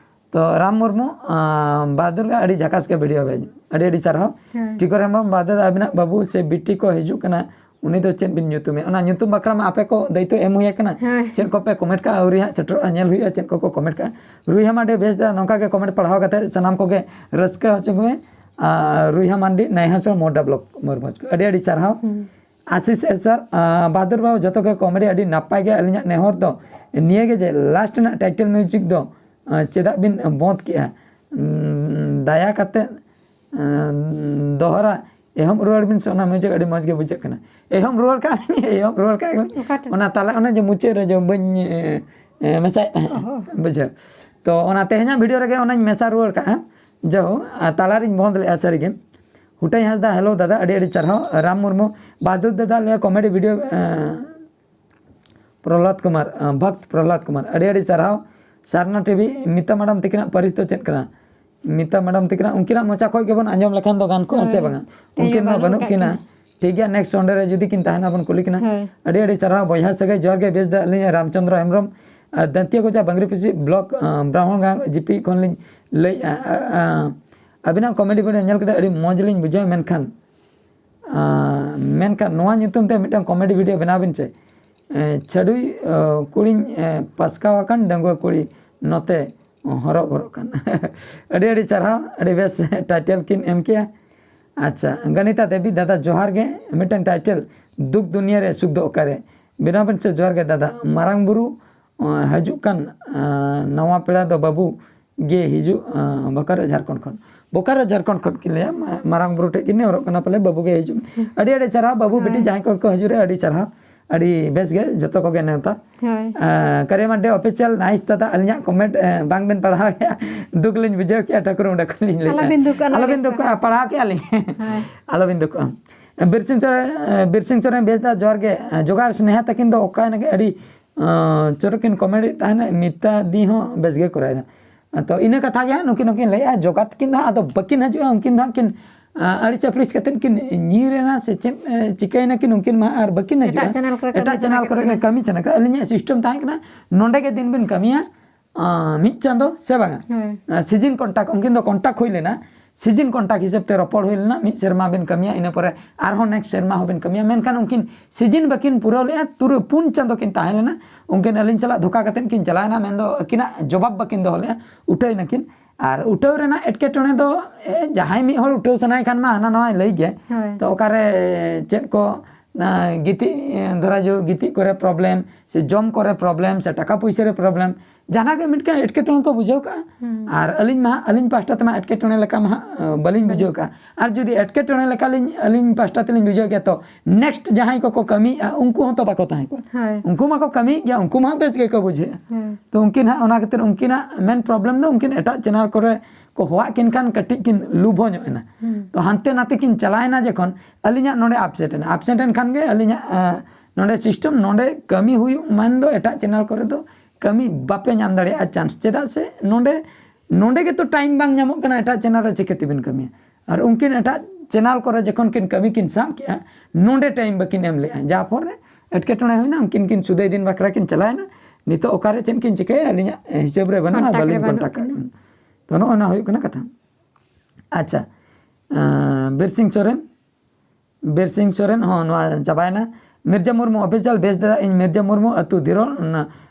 ᱛᱚ ᱨᱟᱢ ᱢᱩᱨᱢᱩ, ᱟᱸ, ᱵᱟᱦᱟᱫᱩᱨ ᱜᱮ ᱟᱹᱰᱤ ᱡᱷᱟᱠᱟᱥ ᱜᱮ video ᱵᱮᱱ, ᱟᱹᱰᱤ ᱟᱹᱰᱤ ᱥᱟᱨᱦᱟᱣ᱾ ᱦᱮᱸ᱾ ᱴᱤᱠᱚᱨ ᱦᱮᱢᱵᱨᱚᱢ ᱵᱟᱦᱟᱫᱩᱨ, ᱟᱹᱵᱤᱱᱟᱜ ᱵᱟᱹᱵᱩ ᱥᱮ ᱵᱤᱴᱤ ᱠᱚ ᱦᱤᱡᱩᱜ ᱠᱟᱱᱟ, ᱩᱱᱤ ᱫᱚ ᱪᱮᱫ ᱵᱤᱱ ᱧᱩᱛᱩᱢᱮᱭᱟ? ᱚᱱᱟ ᱧᱩᱛᱩᱢ ᱵᱟᱠᱷᱨᱟ ᱢᱟ ᱟᱯᱮ ᱠᱚ ᱫᱟᱭᱤᱛᱛᱚ ᱮᱢ ᱦᱩᱭ ᱟᱠᱟᱱᱟ᱾ ᱦᱮᱸ᱾ ᱪᱮᱫ ᱠᱚᱯᱮ comment ᱠᱟᱜᱼᱟ, ᱟᱹᱣᱨᱤ ᱦᱟᱸᱜ ᱥᱮᱴᱮᱨᱚᱜᱼᱟ, ᱧᱮᱞ ᱦᱩᱭᱩᱜᱼᱟ ᱪᱮᱫ ᱠᱚᱠᱚ comment ᱠᱟᱜᱼᱟ᱾ ᱨᱩᱭᱦᱟ ᱢᱟᱱᱰᱤ, ᱵᱮᱥ ᱫᱟ, ᱱᱚᱝᱠᱟ ᱜᱮ comment ᱯᱟᱲᱦᱟᱣ ᱠᱟᱛᱮ ᱥᱟᱱᱟᱢ ᱠᱚᱜᱮ ᱨᱟᱹᱥᱠᱟᱹ ᱦᱚᱪᱚ ᱠᱚᱢᱮ᱾ ᱟᱨ ᱨᱩᱭᱦᱟ ᱢᱟᱱᱰᱤ, ᱱᱟᱭᱦᱟᱥᱚᱲ ᱢᱳᱰᱟ block, ᱢᱚᱭᱩᱨᱵᱷᱚᱸᱡᱽ᱾ ᱟᱹᱰᱤ ᱟᱹᱰᱤ ᱥᱟᱨᱦᱟᱣ᱾ ᱦᱩᱸ᱾ ᱟᱥᱤᱥ ᱮᱥᱟᱨ, ᱟᱸ, ᱵᱟᱦᱟᱫᱩᱨ ᱵᱟᱹᱵᱩ, ᱡᱚᱛᱚ ᱜᱮ comedy ᱟᱹᱰᱤ ᱱᱟᱯᱟᱭ ᱜᱮ᱾ ᱟᱹᱞᱤᱧᱟᱜ ᱱᱮᱦᱚᱨ ᱫᱚ ᱱᱤᱭᱟᱹ ᱜᱮ ᱡᱮ last ᱨᱮᱱᱟᱜ title music ᱫᱚ, ᱟᱸ, ᱪᱮᱫᱟᱜ ᱵᱤᱱ ᱵᱚᱸᱫᱽ ᱠᱮᱜᱼᱟ? ᱩᱸ, ᱫᱟᱭᱟ ᱠᱟᱛᱮ, ᱟᱸ, ᱫᱚᱦᱲᱟ ᱮᱦᱚᱵ ᱨᱩᱣᱟᱹᱲ ᱵᱤᱱ ᱥᱮ, ᱚᱱᱟ music ᱟᱹᱰᱤ ᱢᱚᱡᱽ ᱜᱮ ᱵᱩᱡᱷᱟᱹᱜ ᱠᱟᱱᱟ᱾ ᱮᱦᱚᱵ ᱨᱩᱣᱟᱹᱲ ᱠᱟᱜ ᱞᱤᱧ, ᱮᱦᱚᱵ ᱨᱩᱣᱟᱹᱲ ᱠᱟᱜ ᱞᱤᱧ᱾ ᱚᱠᱟᱴᱟᱜ? ᱚᱱᱟ ᱛᱟᱞᱟ, ᱚᱱᱮ ᱡᱮ ᱢᱩᱪᱟᱹᱫ ᱨᱮ ᱡᱮ ᱵᱟᱹᱧ, ᱮ, ᱮ, ᱢᱮᱥᱟᱭᱮᱫ ᱛᱟᱦᱮᱸᱫ, ᱚᱦᱚ᱾ ᱵᱩᱡᱷᱟᱹᱣ᱾ ᱛᱚ ᱚᱱᱟ ᱛᱮᱦᱮᱧᱟᱜ video ᱨᱮᱜᱮ ᱚᱱᱟᱧ ᱢᱮᱥᱟ ᱨᱩᱣᱟᱹᱲ ᱠᱟᱜᱼᱟ᱾ ᱡᱟᱦᱳ, ᱟᱨ ᱛᱟᱞᱟᱨᱤᱧ ᱵᱚᱸᱫᱽ ᱞᱮᱜᱼᱟ ᱥᱟᱹᱨᱤᱜᱮ᱾ ᱦᱩᱴᱟᱹᱭ ᱦᱟᱸᱥᱫᱟ, hello ᱫᱟᱫᱟ, ᱟᱹᱰᱤ ᱟᱹᱰᱤ ᱥᱟᱨᱦᱟᱣ᱾ ᱨᱟᱢ ᱢᱩᱨᱢᱩ, ᱵᱟᱦᱟᱫᱩᱨ ᱫᱟᱫᱟ ᱞᱟᱹᱭᱟ comedy video, ᱮᱸ, ᱯᱨᱚᱦᱞᱟᱫ ᱠᱩᱢᱟᱨ, ᱮᱸ, ᱵᱷᱚᱠᱛ ᱯᱨᱚᱦᱞᱟᱫ ᱠᱩᱢᱟᱨ, ᱟᱹᱰᱤ ᱟᱹᱰᱤ ᱥᱟᱨᱦᱟᱣ᱾ ᱥᱟᱨᱱᱟ TV, ᱢᱤᱛᱟ ᱢᱟᱰᱟᱢ ᱛᱤᱠᱤᱱᱟᱜ ᱯᱟᱹᱨᱤᱥ ᱫᱚ ᱪᱮᱫ ᱠᱟᱱᱟ? ᱢᱤᱛᱟ ᱢᱮᱰᱟᱢ ᱛᱟᱹᱠᱤᱱᱟᱜ, ᱩᱱᱠᱤᱱᱟᱜ ᱢᱚᱪᱟ ᱠᱷᱚᱱ ᱜᱮᱵᱚᱱ ᱟᱸᱡᱚᱢ ᱞᱮᱠᱷᱟᱱ ᱫᱚ ᱜᱟᱱ ᱠᱚᱜᱼᱟ, ᱥᱮ ᱦᱳᱭ᱾ ᱵᱟᱝᱟ? ᱛᱮᱦᱮᱧ ᱩᱱᱠᱤᱱ ᱢᱟ ᱵᱟᱹᱱᱩᱜ ᱵᱟᱹᱱᱩᱜ ᱟᱠᱟᱫ ᱠᱤᱱᱟ᱾ ᱠᱤᱱᱟ᱾ ᱴᱷᱤᱠ ᱜᱮᱭᱟ, next ᱚᱸᱰᱮ ᱨᱮ ᱡᱩᱫᱤ ᱠᱤᱱ ᱛᱟᱦᱮᱱᱟ, ᱵᱚᱱ ᱠᱩᱞᱤ ᱠᱤᱱᱟ᱾ ᱦᱳᱭ᱾ ᱟᱹᱰᱤ ᱟᱹᱰᱤ ᱥᱟᱨᱦᱟᱣ ᱵᱚᱭᱦᱟ ᱥᱟᱹᱜᱟᱹᱭ, ᱡᱚᱦᱟᱨ ᱜᱮ, ᱵᱮᱥ ᱫᱚ ᱟᱹᱞᱤᱧ ᱨᱟᱢᱪᱚᱸᱫᱽᱨᱚ ᱦᱮᱢᱵᱨᱚᱢ, ᱟᱨ ᱫᱟᱹᱱᱛᱤᱭᱟᱹ ᱠᱚᱪᱟ ᱵᱟᱝᱨᱤ ᱯᱤᱥᱤ block, ᱟᱸ, ᱵᱨᱟᱦᱢᱚᱬᱜᱟᱸᱣ ᱡᱤᱯᱤ ᱠᱷᱚᱱ ᱞᱤᱧ ᱞᱟᱹᱭᱮᱫᱼᱟ᱾ ᱟ, ᱟ, ᱟᱹᱵᱤᱱᱟᱜ comedy video ᱧᱮᱞ ᱠᱟᱛᱮ ᱟᱹᱰᱤ ᱢᱚᱡᱽ ᱞᱤᱧ ᱵᱩᱡᱷᱟᱹᱣᱟ, ᱢᱮᱱᱠᱷᱟᱱ, ᱟᱸ, ᱢᱮᱱᱠᱷᱟᱱ ᱱᱚᱣᱟ ᱧᱩᱛᱩᱢ ᱛᱮ ᱢᱤᱫᱴᱟᱝ comedy video ᱵᱮᱱᱟᱣ ᱵᱤᱱ ᱥᱮ᱾ ᱮᱸ, ᱪᱷᱟᱹᱰᱩᱭ, ᱟᱸ, ᱠᱩᱲᱤᱧ, ᱮᱸ, ᱯᱟᱥᱠᱟᱣ ᱟᱠᱟᱱ ᱰᱟᱺᱜᱩᱣᱟᱹ ᱠᱩᱲᱤ ᱱᱚᱛᱮ ᱦᱚᱨᱚᱜ ᱵᱚᱨᱚᱜ ᱠᱟᱱ᱾ ᱟᱹᱰᱤ ᱟᱹᱰᱤ ᱥᱟᱨᱦᱟᱣ, ᱟᱹᱰᱤ ᱵᱮᱥ title ᱠᱤᱱ ᱮᱢ ᱠᱮᱜᱼᱟ᱾ ᱟᱪᱪᱷᱟ, ᱜᱟᱱᱤᱛᱟ ᱫᱮᱵᱤ, ᱫᱟᱫᱟ ᱡᱚᱦᱟᱨ ᱜᱮ, ᱢᱤᱫᱴᱟᱝ title, ᱫᱩᱠ ᱫᱩᱱᱤᱭᱟᱹ ᱨᱮ ᱥᱩᱠ ᱫᱚ ᱚᱠᱟᱨᱮ? ᱵᱮᱱᱟᱣ ᱵᱮᱱ ᱥᱮ, ᱡᱚᱦᱟᱨ ᱜᱮ ᱫᱟᱫᱟ᱾ ᱢᱟᱨᱟᱝ ᱵᱩᱨᱩ, ᱟᱸ, ᱦᱤᱡᱩᱜ ᱠᱟᱱ, ᱟᱸ, ᱱᱟᱣᱟ ᱯᱮᱲᱟ ᱫᱚ ᱵᱟᱹᱵᱩ ᱜᱮ ᱦᱤᱡᱩᱜ, ᱟᱸ, ᱵᱳᱠᱟᱨᱳ ᱡᱷᱟᱲᱠᱷᱚᱸᱰ ᱠᱷᱚᱱ᱾ ᱵᱳᱠᱟᱨᱳ ᱡᱷᱟᱲᱠᱷᱚᱸᱰ ᱠᱷᱚᱱ ᱠᱤᱱ ᱞᱟᱹᱭᱟ, ᱢᱟ-, ᱢᱟᱨᱟᱝ ᱵᱩᱨᱩ ᱴᱷᱮᱡ ᱠᱤᱱ ᱱᱮᱦᱚᱨᱚᱜ ᱠᱟᱱᱟ, ᱯᱟᱞᱮ ᱵᱟᱹᱵᱩ ᱜᱮ ᱦᱤᱡᱩᱜ᱾ ᱟᱹᱰᱤ ᱟᱹᱰᱤ ᱥᱟᱨᱦᱟᱣ ᱵᱟᱹᱵᱩ, ᱵᱤᱴᱤ, ᱦᱳᱭ᱾ ᱡᱟᱦᱟᱸᱭ ᱠᱚ ᱠᱚ ᱦᱤᱡᱩᱜ ᱨᱮ ᱟᱹᱰᱤ ᱥᱟᱨᱦᱟᱣ, ᱟᱹᱰᱤ ᱵᱮᱥ ᱜᱮ, ᱡᱚᱛᱚ ᱠᱚᱜᱮ ᱱᱮᱣᱛᱟ᱾ ᱦᱳᱭ᱾ ᱟᱸ, ᱠᱟᱨᱤᱭᱟ ᱢᱟᱱᱰᱤ Official, nice ᱫᱟᱫᱟ, ᱟᱹᱞᱤᱧᱟᱜ comment, ᱟᱸ, ᱵᱟᱝ ᱵᱮᱱ ᱯᱟᱲᱦᱟᱣ ᱠᱮᱜᱼᱟ, ᱫᱩᱠ ᱞᱤᱧ ᱵᱩᱡᱷᱟᱹᱣ ᱠᱮᱜᱼᱟ, ᱴᱷᱟᱹᱠᱩᱨ ᱢᱩᱸᱰᱟ ᱠᱷᱚᱱ ᱞᱤᱧ ᱞᱟᱹᱭᱮᱜᱼᱟ᱾ ᱟᱞᱚᱵᱤᱱ ᱫᱩᱠᱟ, ᱟᱞᱚᱵᱤᱱ ᱟᱞᱚᱵᱤᱱ ᱫᱩᱠᱟ᱾ ᱫᱩᱠᱟ, ᱯᱟᱲᱦᱟᱣ ᱠᱮᱜᱼᱟ ᱞᱤᱧ᱾ ᱦᱳᱭ᱾ ᱟᱞᱚᱵᱤᱱ ᱫᱩᱠᱟ᱾ ᱵᱤᱨ ᱥᱤᱝ ᱥᱚᱨᱮᱱ, ᱵᱤᱨ ᱥᱤᱝ ᱥᱚᱨᱮᱱ, ᱵᱮᱥ ᱫᱟ, ᱡᱚᱦᱟᱨ ᱜᱮ᱾ ᱡᱚᱜᱟᱲ ᱥᱱᱮᱦᱟ ᱛᱟᱹᱠᱤᱱ ᱫᱚ ᱚᱠᱟᱭᱮᱱᱟ ᱠᱤᱱ? ᱟᱹᱰᱤ, ᱟᱸ, ᱪᱚᱨᱚᱠ ᱠᱤᱱ comedy ᱛᱟᱦᱮᱱᱟ, ᱢᱤᱛᱟ ᱫᱤ ᱦᱚᱸ ᱵᱮᱥ ᱜᱮ ᱠᱚᱨᱟᱣᱮᱫᱟ᱾ ᱛᱚ, ᱤᱱᱟᱹ ᱠᱟᱛᱷᱟ ᱜᱮ ᱦᱟᱸᱜ ᱱᱩᱠᱤᱱ ᱦᱚᱸᱠᱤᱱ ᱞᱟᱹᱭᱮᱜᱼᱟ, ᱡᱚᱜᱟᱛ ᱠᱤᱱ ᱫᱚ ᱦᱟᱸᱜ ᱟᱫᱚ ᱵᱟᱹᱠᱤᱱ ᱦᱤᱡᱩᱜᱼᱟ, ᱩᱱᱠᱤᱱ ᱫᱚ ᱦᱟᱸᱜ ᱠᱤᱱ, ᱟᱸ, ᱟᱹᱲᱤᱥ ᱟᱹᱯᱲᱤᱥ ᱠᱟᱛᱮᱫ ᱠᱤᱱ ᱧᱤᱨ ᱮᱱᱟ ᱥᱮ ᱪᱮᱫ, ᱮ, ᱪᱤᱠᱟᱹᱭᱮᱱᱟ ᱠᱤᱱ, ᱩᱱᱠᱤᱱ ᱢᱟ ᱟᱨ ᱵᱟᱹᱠᱤᱱ ᱮᱴᱟᱜ ᱦᱤᱡᱩᱜᱼᱟ᱾ channel ᱠᱚᱨᱮ ᱠᱟᱹᱢᱤ ᱮᱴᱟᱜ ᱥᱟᱱᱟ channel ᱠᱚᱨᱮ ᱠᱤᱱᱟ᱾ ᱜᱮ ᱠᱟᱹᱢᱤ ᱥᱟᱱᱟ ᱠᱟᱱᱟ᱾ ᱟᱹᱞᱤᱧᱟᱜ system ᱛᱟᱦᱮᱸ ᱠᱟᱱᱟ, ᱱᱚᱰᱮ ᱜᱮ ᱫᱤᱱ ᱵᱤᱱ ᱠᱟᱹᱢᱤᱭᱟ, ᱟᱸ, ᱢᱤᱫ ᱪᱟᱸᱫᱚ ᱥᱮ ᱵᱟᱝᱟ? ᱦᱮᱸ᱾ ᱟᱸ, season contract, ᱩᱱᱠᱤᱱ ᱫᱚ contract ᱦᱩᱭ ᱞᱮᱱᱟ, season contract ᱦᱤᱥᱟᱹᱵ ᱛᱮ ᱨᱚᱯᱚᱲ ᱦᱩᱭ ᱞᱮᱱᱟ, ᱢᱤᱫ ᱥᱮᱨᱢᱟ ᱵᱤᱱ ᱠᱟᱹᱢᱤᱭᱟ, ᱤᱱᱟᱹ ᱯᱚᱨᱮ ᱟᱨᱦᱚᱸ next ᱥᱮᱨᱢᱟ ᱦᱚᱸᱵᱤᱱ ᱠᱟᱹᱢᱤᱭᱟ᱾ ᱢᱮᱱᱠᱷᱟᱱ ᱩᱱᱠᱤᱱ season ᱵᱟᱹᱠᱤᱱ ᱯᱩᱨᱟᱹᱣ ᱞᱮᱜᱼᱟ, ᱛᱩᱨᱩᱭ, ᱯᱩᱱ ᱪᱟᱸᱫᱚ ᱠᱤᱱ ᱛᱟᱦᱮᱸ ᱞᱮᱱᱟ᱾ ᱩᱱᱠᱤᱱ ᱟᱹᱞᱤᱧ ᱥᱟᱞᱟᱜ ᱫᱷᱳᱠᱟ ᱠᱟᱛᱮᱫ ᱠᱤᱱ ᱪᱟᱞᱟᱣ ᱮᱱᱟ, ᱢᱮᱱᱫᱚ ᱟᱹᱠᱤᱱᱟᱜ ᱡᱚᱵᱟᱵ ᱵᱟᱹᱠᱤᱱ ᱫᱚᱦᱚ ᱞᱮᱜᱼᱟ, ᱩᱴᱷᱟᱹᱭ ᱱᱟᱹᱠᱤᱱ᱾ ᱟᱨ ᱩᱴᱷᱟᱹᱣ ᱨᱮᱱᱟᱜ ᱮᱴᱠᱮᱴᱚᱬᱮ ᱫᱚ, ᱮ, ᱡᱟᱦᱟᱸᱭ ᱢᱤᱫ ᱦᱚᱲ ᱩᱴᱷᱟᱹᱣ ᱥᱟᱱᱟᱭᱮ ᱠᱷᱟᱱ ᱢᱟ ᱦᱟᱱᱟ ᱱᱟᱣᱟᱭ ᱞᱟᱹᱭ ᱜᱮᱭᱟ᱾ ᱦᱳᱭ᱾ ᱛᱚ ᱚᱠᱟᱨᱮ ᱪᱮᱫ ᱠᱚ, ᱟ, ᱜᱤᱛᱤᱡ, ᱮ, ᱫᱷᱚᱨᱟ ᱡᱳ ᱜᱤᱛᱤᱡ ᱠᱚᱨᱮ problem, ᱥᱮ ᱡᱚᱢ ᱠᱚᱨᱮ problem, ᱥᱮ ᱴᱟᱠᱟ ᱯᱩᱭᱥᱟᱹ ᱨᱮ problem, ᱡᱟᱦᱟᱱᱟᱜ ᱜᱮ ᱢᱤᱫᱴᱟᱝ ᱮᱴᱠᱮᱴᱚᱬᱮ ᱠᱚ ᱵᱩᱡᱷᱟᱹᱣ ᱠᱟᱜᱼᱟ᱾ ᱦᱩᱸ᱾ ᱟᱨ ᱟᱹᱞᱤᱧ ᱢᱟ ᱦᱟᱸᱜ, ᱟᱹᱞᱤᱧ ᱯᱟᱦᱴᱟ ᱛᱮᱢᱟ ᱮᱴᱠᱮᱴᱚᱬᱮ ᱞᱮᱠᱟ ᱢᱟ ᱦᱟᱸᱜ, ᱟ, ᱵᱟᱹᱞᱤᱧ ᱵᱩᱡᱷᱟᱹᱣ ᱠᱟᱜᱼᱟ᱾ ᱟᱨ ᱡᱩᱫᱤ ᱮᱴᱠᱮᱴᱚᱬᱮ ᱞᱮᱠᱟᱞᱤᱧ, ᱟᱹᱞᱤᱧ ᱯᱟᱦᱴᱟ ᱛᱮᱞᱤᱧ ᱵᱩᱡᱷᱟᱹᱣ ᱜᱮᱭᱟ, ᱛᱚ next ᱡᱟᱦᱟᱸᱭ ᱠᱚᱠᱚ ᱠᱟᱹᱢᱤᱭᱮᱫᱼᱟ, ᱩᱱᱠᱩ ᱦᱚᱸᱛᱚ ᱵᱟᱠᱚ ᱛᱟᱦᱮᱸ ᱠᱚᱜᱼᱟ᱾ ᱦᱳᱭ᱾ ᱩᱱᱠᱩ ᱢᱟᱠᱚ ᱠᱟᱹᱢᱤᱭᱮᱫ ᱜᱮᱭᱟ, ᱩᱱᱠᱩ ᱢᱟ ᱵᱮᱥ ᱜᱮᱠᱚ ᱵᱩᱡᱷᱟᱹᱣᱮᱫᱼᱟ᱾ ᱦᱩᱸ᱾ ᱛᱚ ᱩᱱᱠᱤᱱ ᱦᱟᱸᱜ ᱚᱱᱟ ᱠᱷᱟᱹᱛᱤᱨ ᱩᱱᱠᱤᱱᱟᱜ main problem ᱫᱚ ᱩᱱᱠᱤᱱ ᱮᱴᱟᱜ channel ᱠᱚᱨᱮ ᱠᱚ ᱦᱚᱦᱚᱣᱟᱜ ᱠᱤᱱ ᱠᱷᱟᱱ ᱠᱟᱹᱴᱤᱡ ᱠᱤᱱ ᱞᱩᱵᱷᱚ ᱧᱚᱜ ᱮᱱᱟ᱾ ᱦᱩᱸ᱾ ᱛᱚ ᱦᱟᱱᱛᱮ ᱱᱟᱛᱮ ᱠᱤᱱ ᱪᱟᱞᱟᱣᱮᱱᱟ ᱡᱚᱠᱷᱚᱱ, ᱟᱹᱞᱤᱧᱟᱜ ᱱᱚᱰᱮ absent ᱮᱱᱟ᱾ Absent ᱮᱱ ᱠᱷᱟᱱ ᱜᱮ ᱟᱹᱞᱤᱧᱟᱜ, ᱟᱸ, ᱱᱚᱰᱮ system, ᱱᱚᱰᱮ ᱠᱟᱹᱢᱤ ᱦᱩᱭᱩᱜ ᱢᱮᱱ ᱫᱚ ᱮᱴᱟᱜ channel ᱠᱚᱨᱮ ᱫᱚ ᱠᱟᱹᱢᱤ ᱵᱟᱯᱮ ᱧᱟᱢ ᱫᱟᱲᱮᱭᱟᱜᱼᱟ chance᱾ ᱪᱮᱫᱟᱜ ᱥᱮ ᱱᱚᱰᱮ ᱱᱚᱰᱮ ᱜᱮᱛᱚ ᱴᱟᱭᱤᱢ ᱵᱟᱝ ᱧᱟᱢᱚᱜ ᱠᱟᱱᱟ, ᱮᱴᱟᱜ ᱪᱮᱱᱮᱞ ᱨᱮ ᱪᱤᱠᱟᱹ ᱛᱮᱵᱤᱱ ᱠᱟᱹᱢᱤᱭᱟ? ᱟᱨ ᱩᱱᱠᱤᱱ ᱮᱴᱟᱜ ᱪᱮᱱᱮᱞ ᱠᱚᱨᱮ ᱡᱚᱠᱷᱚᱱ ᱠᱤᱱ ᱠᱟᱹᱢᱤ ᱠᱤᱱ ᱥᱟᱵ ᱠᱮᱜᱼᱟ, ᱱᱚᱰᱮ ᱴᱟᱭᱤᱢ ᱵᱟᱹᱠᱤᱱ ᱮᱢ ᱞᱮᱜᱼᱟ, ᱡᱟ ᱯᱚᱨᱮ ᱮᱴᱠᱮᱴᱚᱬᱮ ᱦᱩᱭᱱᱟ, ᱩᱱᱠᱤᱱ ᱠᱤᱱ ᱥᱩᱫᱟᱹᱭ ᱫᱤᱱ ᱵᱟᱠᱷᱨᱟ ᱠᱤᱱ ᱪᱟᱞᱟᱣᱮᱱᱟ᱾ ᱱᱤᱛᱚᱜ ᱚᱠᱟᱨᱮ ᱪᱮᱫ ᱠᱤᱱ ᱪᱤᱠᱟᱹᱭᱟ, ᱟᱹᱞᱤᱧᱟᱜ ᱦᱤᱥᱟᱹᱵ ᱨᱮ ᱵᱟᱹᱱᱩᱜᱼᱟ, ᱵᱟᱹᱞᱤᱧ ᱠᱚᱱᱴᱟᱠᱴ ᱠᱟᱜ ᱠᱟᱱᱟ᱾ ᱛᱚ ᱱᱚᱜᱼᱚ ᱱᱟ ᱦᱩᱭᱩᱜ ᱠᱟᱱᱟ ᱠᱟᱛᱷᱟ᱾ ᱟᱪᱪᱷᱟ, ᱟᱸ, ᱵᱤᱨ ᱥᱤᱝ ᱥᱚᱨᱮᱱ, ᱵᱤᱨ ᱥᱤᱝ ᱥᱚᱨᱮᱱ ᱦᱚᱸ ᱱᱚᱣᱟ ᱪᱟᱵᱟᱭᱮᱱᱟ᱾ ᱢᱤᱨᱡᱟ ᱢᱩᱨᱢᱩ ᱚᱯᱷᱤᱥᱤᱭᱟᱞ, ᱵᱮᱥ ᱫᱟᱫᱟ, ᱤᱧ ᱢᱤᱨᱡᱟ ᱢᱩᱨᱢᱩ, ᱟᱹᱛᱩ ᱫᱤᱨᱚᱞ,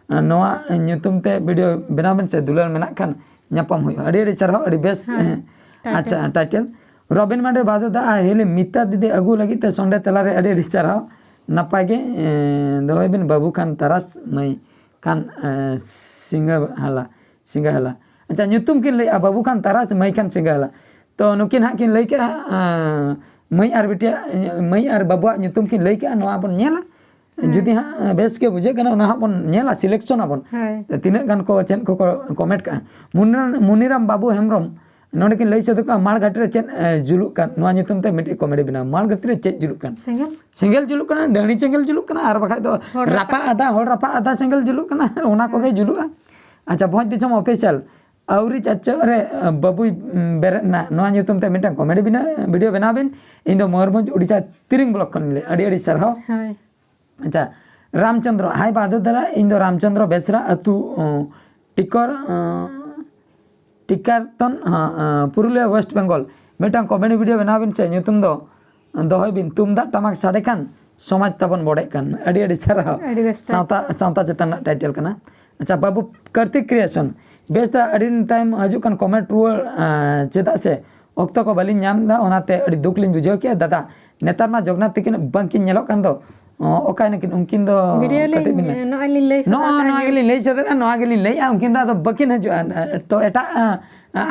ᱱᱚᱣᱟ ᱧᱩᱛᱩᱢ ᱛᱮ ᱵᱷᱤᱰᱤᱭᱳ ᱵᱮᱱᱟᱣ ᱵᱮᱱ ᱥᱮ, ᱫᱩᱞᱟᱹᱲ ᱢᱮᱱᱟᱜ ᱠᱷᱟᱱ ᱧᱟᱯᱟᱢ ᱦᱩᱭᱩᱜᱼᱟ᱾ ᱟᱹᱰᱤ ᱟᱹᱰᱤ ᱥᱟᱨᱦᱟᱣ, ᱟᱹᱰᱤ ᱵᱮᱥ᱾ ᱦᱮᱸ, ᱟᱪᱪᱷᱟ, ᱴᱟᱭᱴᱮᱞ᱾ ᱨᱚᱵᱤᱱ ᱢᱟᱱᱰᱤ ᱵᱟᱫᱩ ᱫᱟ ᱟᱨ ᱦᱤᱞᱤ ᱢᱤᱛᱟ ᱫᱤᱫᱤ ᱟᱹᱜᱩ ᱞᱟᱹᱜᱤᱫ ᱛᱮ ᱥᱚᱸᱰᱮ ᱛᱟᱞᱟᱨᱮ ᱟᱹᱰᱤ ᱟᱹᱰᱤ ᱥᱟᱨᱦᱟᱣ᱾ ᱱᱟᱯᱟᱭ ᱜᱮ, ᱮᱸ, ᱫᱚᱦᱚᱭ ᱵᱤᱱ ᱵᱟᱹᱵᱩ ᱠᱷᱟᱱ ᱛᱟᱨᱟᱥ ᱢᱟᱹᱭ ᱠᱷᱟᱱ, ᱮᱸ, ᱥᱤᱸᱜᱟᱹ ᱦᱟᱞᱟ, ᱥᱤᱸᱜᱟᱹ ᱦᱟᱞᱟ᱾ ᱟᱪᱪᱷᱟ, ᱧᱩᱛᱩᱢ ᱠᱤᱱ ᱞᱟᱹᱭᱮᱜᱼᱟ, ᱵᱟᱹᱵᱩ ᱠᱷᱟᱱ ᱛᱟᱨᱟᱥ ᱢᱟᱹᱭ ᱠᱷᱟᱱ ᱥᱤᱸᱜᱟᱹ ᱦᱟᱞᱟ᱾ ᱛᱚ ᱱᱩᱠᱤᱱ ᱦᱟᱸᱜ ᱠᱤᱱ ᱞᱟᱹᱭ ᱠᱮᱜᱼᱟ, ᱮᱸ, ᱢᱟᱹᱭ ᱟᱨ ᱵᱤᱴᱤᱭᱟᱜ, ᱢᱟᱹᱭ ᱟᱨ ᱵᱟᱹᱵᱩᱣᱟᱜ ᱧᱩᱛᱩᱢ ᱠᱤᱱ ᱞᱟᱹᱭ ᱠᱮᱜᱼᱟ, ᱱᱚᱣᱟ ᱵᱚᱱ ᱧᱮᱞᱟ᱾ ᱦᱮᱸ᱾ ᱡᱩᱫᱤ ᱦᱟᱸᱜ ᱵᱮᱥ ᱜᱮ ᱵᱩᱡᱷᱟᱹᱜ ᱠᱟᱱᱟ, ᱚᱱᱟ ᱦᱟᱸᱜ ᱵᱚᱱ ᱧᱮᱞᱟ, ᱥᱤᱞᱮᱠᱥᱚᱱ ᱟᱵᱚᱱ᱾ ᱦᱳᱭ᱾ ᱛᱤᱱᱟᱹᱜ ᱜᱟᱱ ᱠᱚ ᱪᱮᱫ ᱠᱚᱠᱚ ᱠᱚᱢᱮᱱᱴ ᱠᱟᱜᱼᱟ᱾ ᱢᱩᱱᱤᱨᱟᱢ, ᱢᱩᱱᱤᱨᱟᱢ ᱵᱟᱹᱵᱩ ᱦᱮᱢᱵᱨᱚᱢ ᱱᱚᱰᱮ ᱠᱤᱱ ᱞᱟᱹᱭ ᱥᱚᱫᱚᱨ ᱠᱟᱜᱼᱟ, ᱢᱟᱲᱜᱷᱟᱴ ᱨᱮ ᱪᱮᱫ, ᱮ, ᱡᱩᱞᱩᱜ ᱠᱟᱱ? ᱱᱚᱣᱟ ᱧᱩᱛᱩᱢ ᱛᱮ ᱢᱤᱫᱴᱤᱡ ᱠᱚᱢᱮᱰᱤ ᱵᱮᱱᱟᱣ, ᱢᱟᱲᱜᱷᱟᱴ ᱨᱮ ᱪᱮᱫ ᱡᱩᱞᱩᱜ ᱠᱟᱱ? ᱥᱮᱸᱜᱮᱞ? ᱥᱮᱸᱜᱮᱞ ᱡᱩᱞᱩᱜ ᱠᱟᱱᱟ, ᱰᱟᱹᱲᱤ ᱥᱮᱸᱜᱮᱞ ᱡᱩᱞᱩᱜ ᱠᱟᱱᱟ, ᱟᱨ ᱵᱟᱠᱷᱟᱡ ᱫᱚ ᱦᱚᱲ ᱨᱟᱯᱟᱜ ᱨᱟᱯᱟᱜ ᱟᱫᱟ, ᱦᱚᱲ ᱨᱟᱯᱟᱜ ᱟᱫᱟ ᱥᱮᱸᱜᱮᱞ ᱡᱩᱞᱩᱜ ᱠᱟᱱᱟ, ᱚᱱᱟ ᱠᱚᱜᱮ ᱦᱮᱸ᱾ ᱡᱩᱞᱩᱜᱼᱟ᱾ ᱟᱪᱪᱷᱟ, ᱵᱷᱚᱸᱡᱽ ᱫᱤᱥᱚᱢ ᱚᱯᱷᱤᱥᱤᱭᱟᱞ, ᱟᱹᱣᱨᱤ ᱪᱟᱪᱚᱜ ᱨᱮ, ᱮ, ᱵᱟᱹᱵᱩᱭ, ᱩᱢ, ᱵᱮᱨᱮᱫ ᱮᱱᱟ, ᱱᱚᱣᱟ ᱧᱩᱛᱩᱢ ᱛᱮ ᱢᱤᱫᱴᱟᱝ ᱠᱚᱢᱮᱰᱤ ᱵᱮᱱᱟᱣ, ᱵᱷᱤᱰᱤᱭᱳ ᱵᱮᱱᱟᱣ ᱵᱤᱱ᱾ ᱤᱧ ᱫᱚ ᱢᱚᱭᱩᱨᱵᱷᱚᱸᱡᱽ, ᱩᱰᱤᱥᱟ, ᱛᱤᱨᱤᱝ ᱵᱞᱚᱠ ᱠᱷᱚᱱ ᱞᱤᱧ ᱞᱟᱹᱭ, ᱟᱹᱰᱤ ᱟᱹᱰᱤ ᱥᱟᱨᱦᱟᱣ᱾ ᱦᱳᱭ᱾ ᱟᱪᱪᱷᱟ, ᱨᱟᱢᱪᱚᱸᱫᱽᱨᱚ, ᱦᱟᱭ ᱵᱟᱫᱩ ᱫᱟᱫᱟ, ᱤᱧ ᱫᱚ ᱨᱟᱢᱪᱚᱸᱫᱽᱨᱚ ᱵᱮᱥᱨᱟ, ᱟᱹᱛᱩ, ᱚ, ᱴᱤᱠᱚᱨ, ᱚ, ᱴᱤᱠᱟᱨᱛᱚᱱ, ᱦᱚᱸ, ᱚ, ᱯᱩᱨᱩᱞᱤᱭᱟᱹ, ᱳᱭᱮᱥᱴ ᱵᱮᱝᱜᱚᱞ᱾ ᱢᱤᱫᱴᱟᱝ ᱠᱚᱢᱮᱰᱤ ᱵᱷᱤᱰᱤᱭᱳ ᱵᱮᱱᱟᱣ ᱵᱤᱱ ᱥᱮ, ᱧᱩᱛᱩᱢ ᱫᱚ ᱫᱚᱦᱚᱭ ᱵᱤᱱ ᱛᱩᱢᱫᱟᱜ ᱴᱟᱢᱟᱠ ᱥᱟᱰᱮ ᱠᱷᱟᱱ ᱥᱚᱢᱟᱡᱽ ᱛᱟᱵᱚᱱ ᱵᱚᱲᱮᱜ ᱠᱟᱱ᱾ ᱟᱹᱰᱤ ᱟᱹᱰᱤ ᱥᱟᱨᱦᱟᱣ᱾ ᱟᱹᱰᱤ ᱵᱮᱥ ᱥᱟᱶᱛᱟ, ᱥᱟᱶᱛᱟ ᱪᱮᱛᱟᱱ ᱨᱮᱱᱟᱜ ᱴᱟᱭᱴᱮᱞ ᱠᱟᱱᱟ᱾ ᱟᱪᱪᱷᱟ, ᱵᱟᱹᱵᱩ ᱠᱟᱨᱛᱤᱠ ᱠᱨᱤᱭᱮᱥᱚᱱ, ᱵᱮᱥ ᱫᱟ, ᱟᱹᱰᱤ ᱫᱤᱱ ᱛᱟᱭᱚᱢ ᱦᱤᱡᱩᱜ ᱠᱟᱱ ᱠᱚᱢᱮᱱᱴ ᱨᱩᱣᱟᱹᱲ, ᱟᱸ, ᱪᱮᱫᱟᱜ ᱥᱮ ᱚᱠᱛᱚ ᱠᱚ ᱵᱟᱹᱞᱤᱧ ᱧᱟᱢ ᱮᱫᱟ, ᱚᱱᱟᱛᱮ ᱟᱹᱰᱤ ᱫᱩᱠ ᱞᱤᱧ ᱵᱩᱡᱷᱟᱹᱣ ᱠᱮᱫᱟ᱾ ᱫᱟᱫᱟ, ᱱᱮᱛᱟᱨ ᱢᱟ ᱡᱚᱜᱚᱱᱟᱛᱷ ᱛᱤᱠᱤᱱ ᱵᱟᱝᱠᱤᱱ ᱧᱮᱞᱚᱜ ᱠᱟᱱ ᱫᱚ, ᱚ, ᱚᱠᱟᱭ ᱱᱟᱹᱠᱤᱱ? ᱩᱱᱠᱤᱱ ᱫᱚ ᱵᱷᱤᱰᱤᱭᱳ ᱠᱟᱹᱴᱤᱡ ᱞᱤᱧ, ᱵᱤᱱ ᱱᱚᱜᱼᱚᱭ ᱞᱤᱧ ᱞᱟᱹᱭ ᱥᱚᱫᱚᱨ ᱱᱚᱜᱼᱚ ᱠᱟᱜ ᱱᱚᱣᱟ ᱜᱮ᱾ ᱜᱮᱞᱤᱧ ᱞᱟᱹᱭᱮᱫᱼᱟ, ᱩᱱᱠᱤᱱ ᱫᱚ ᱟᱫᱚ ᱵᱟᱹᱠᱤᱱ ᱦᱤᱡᱩᱜᱼᱟ᱾ ᱛᱚ ᱮᱴᱟᱜ, ᱟ,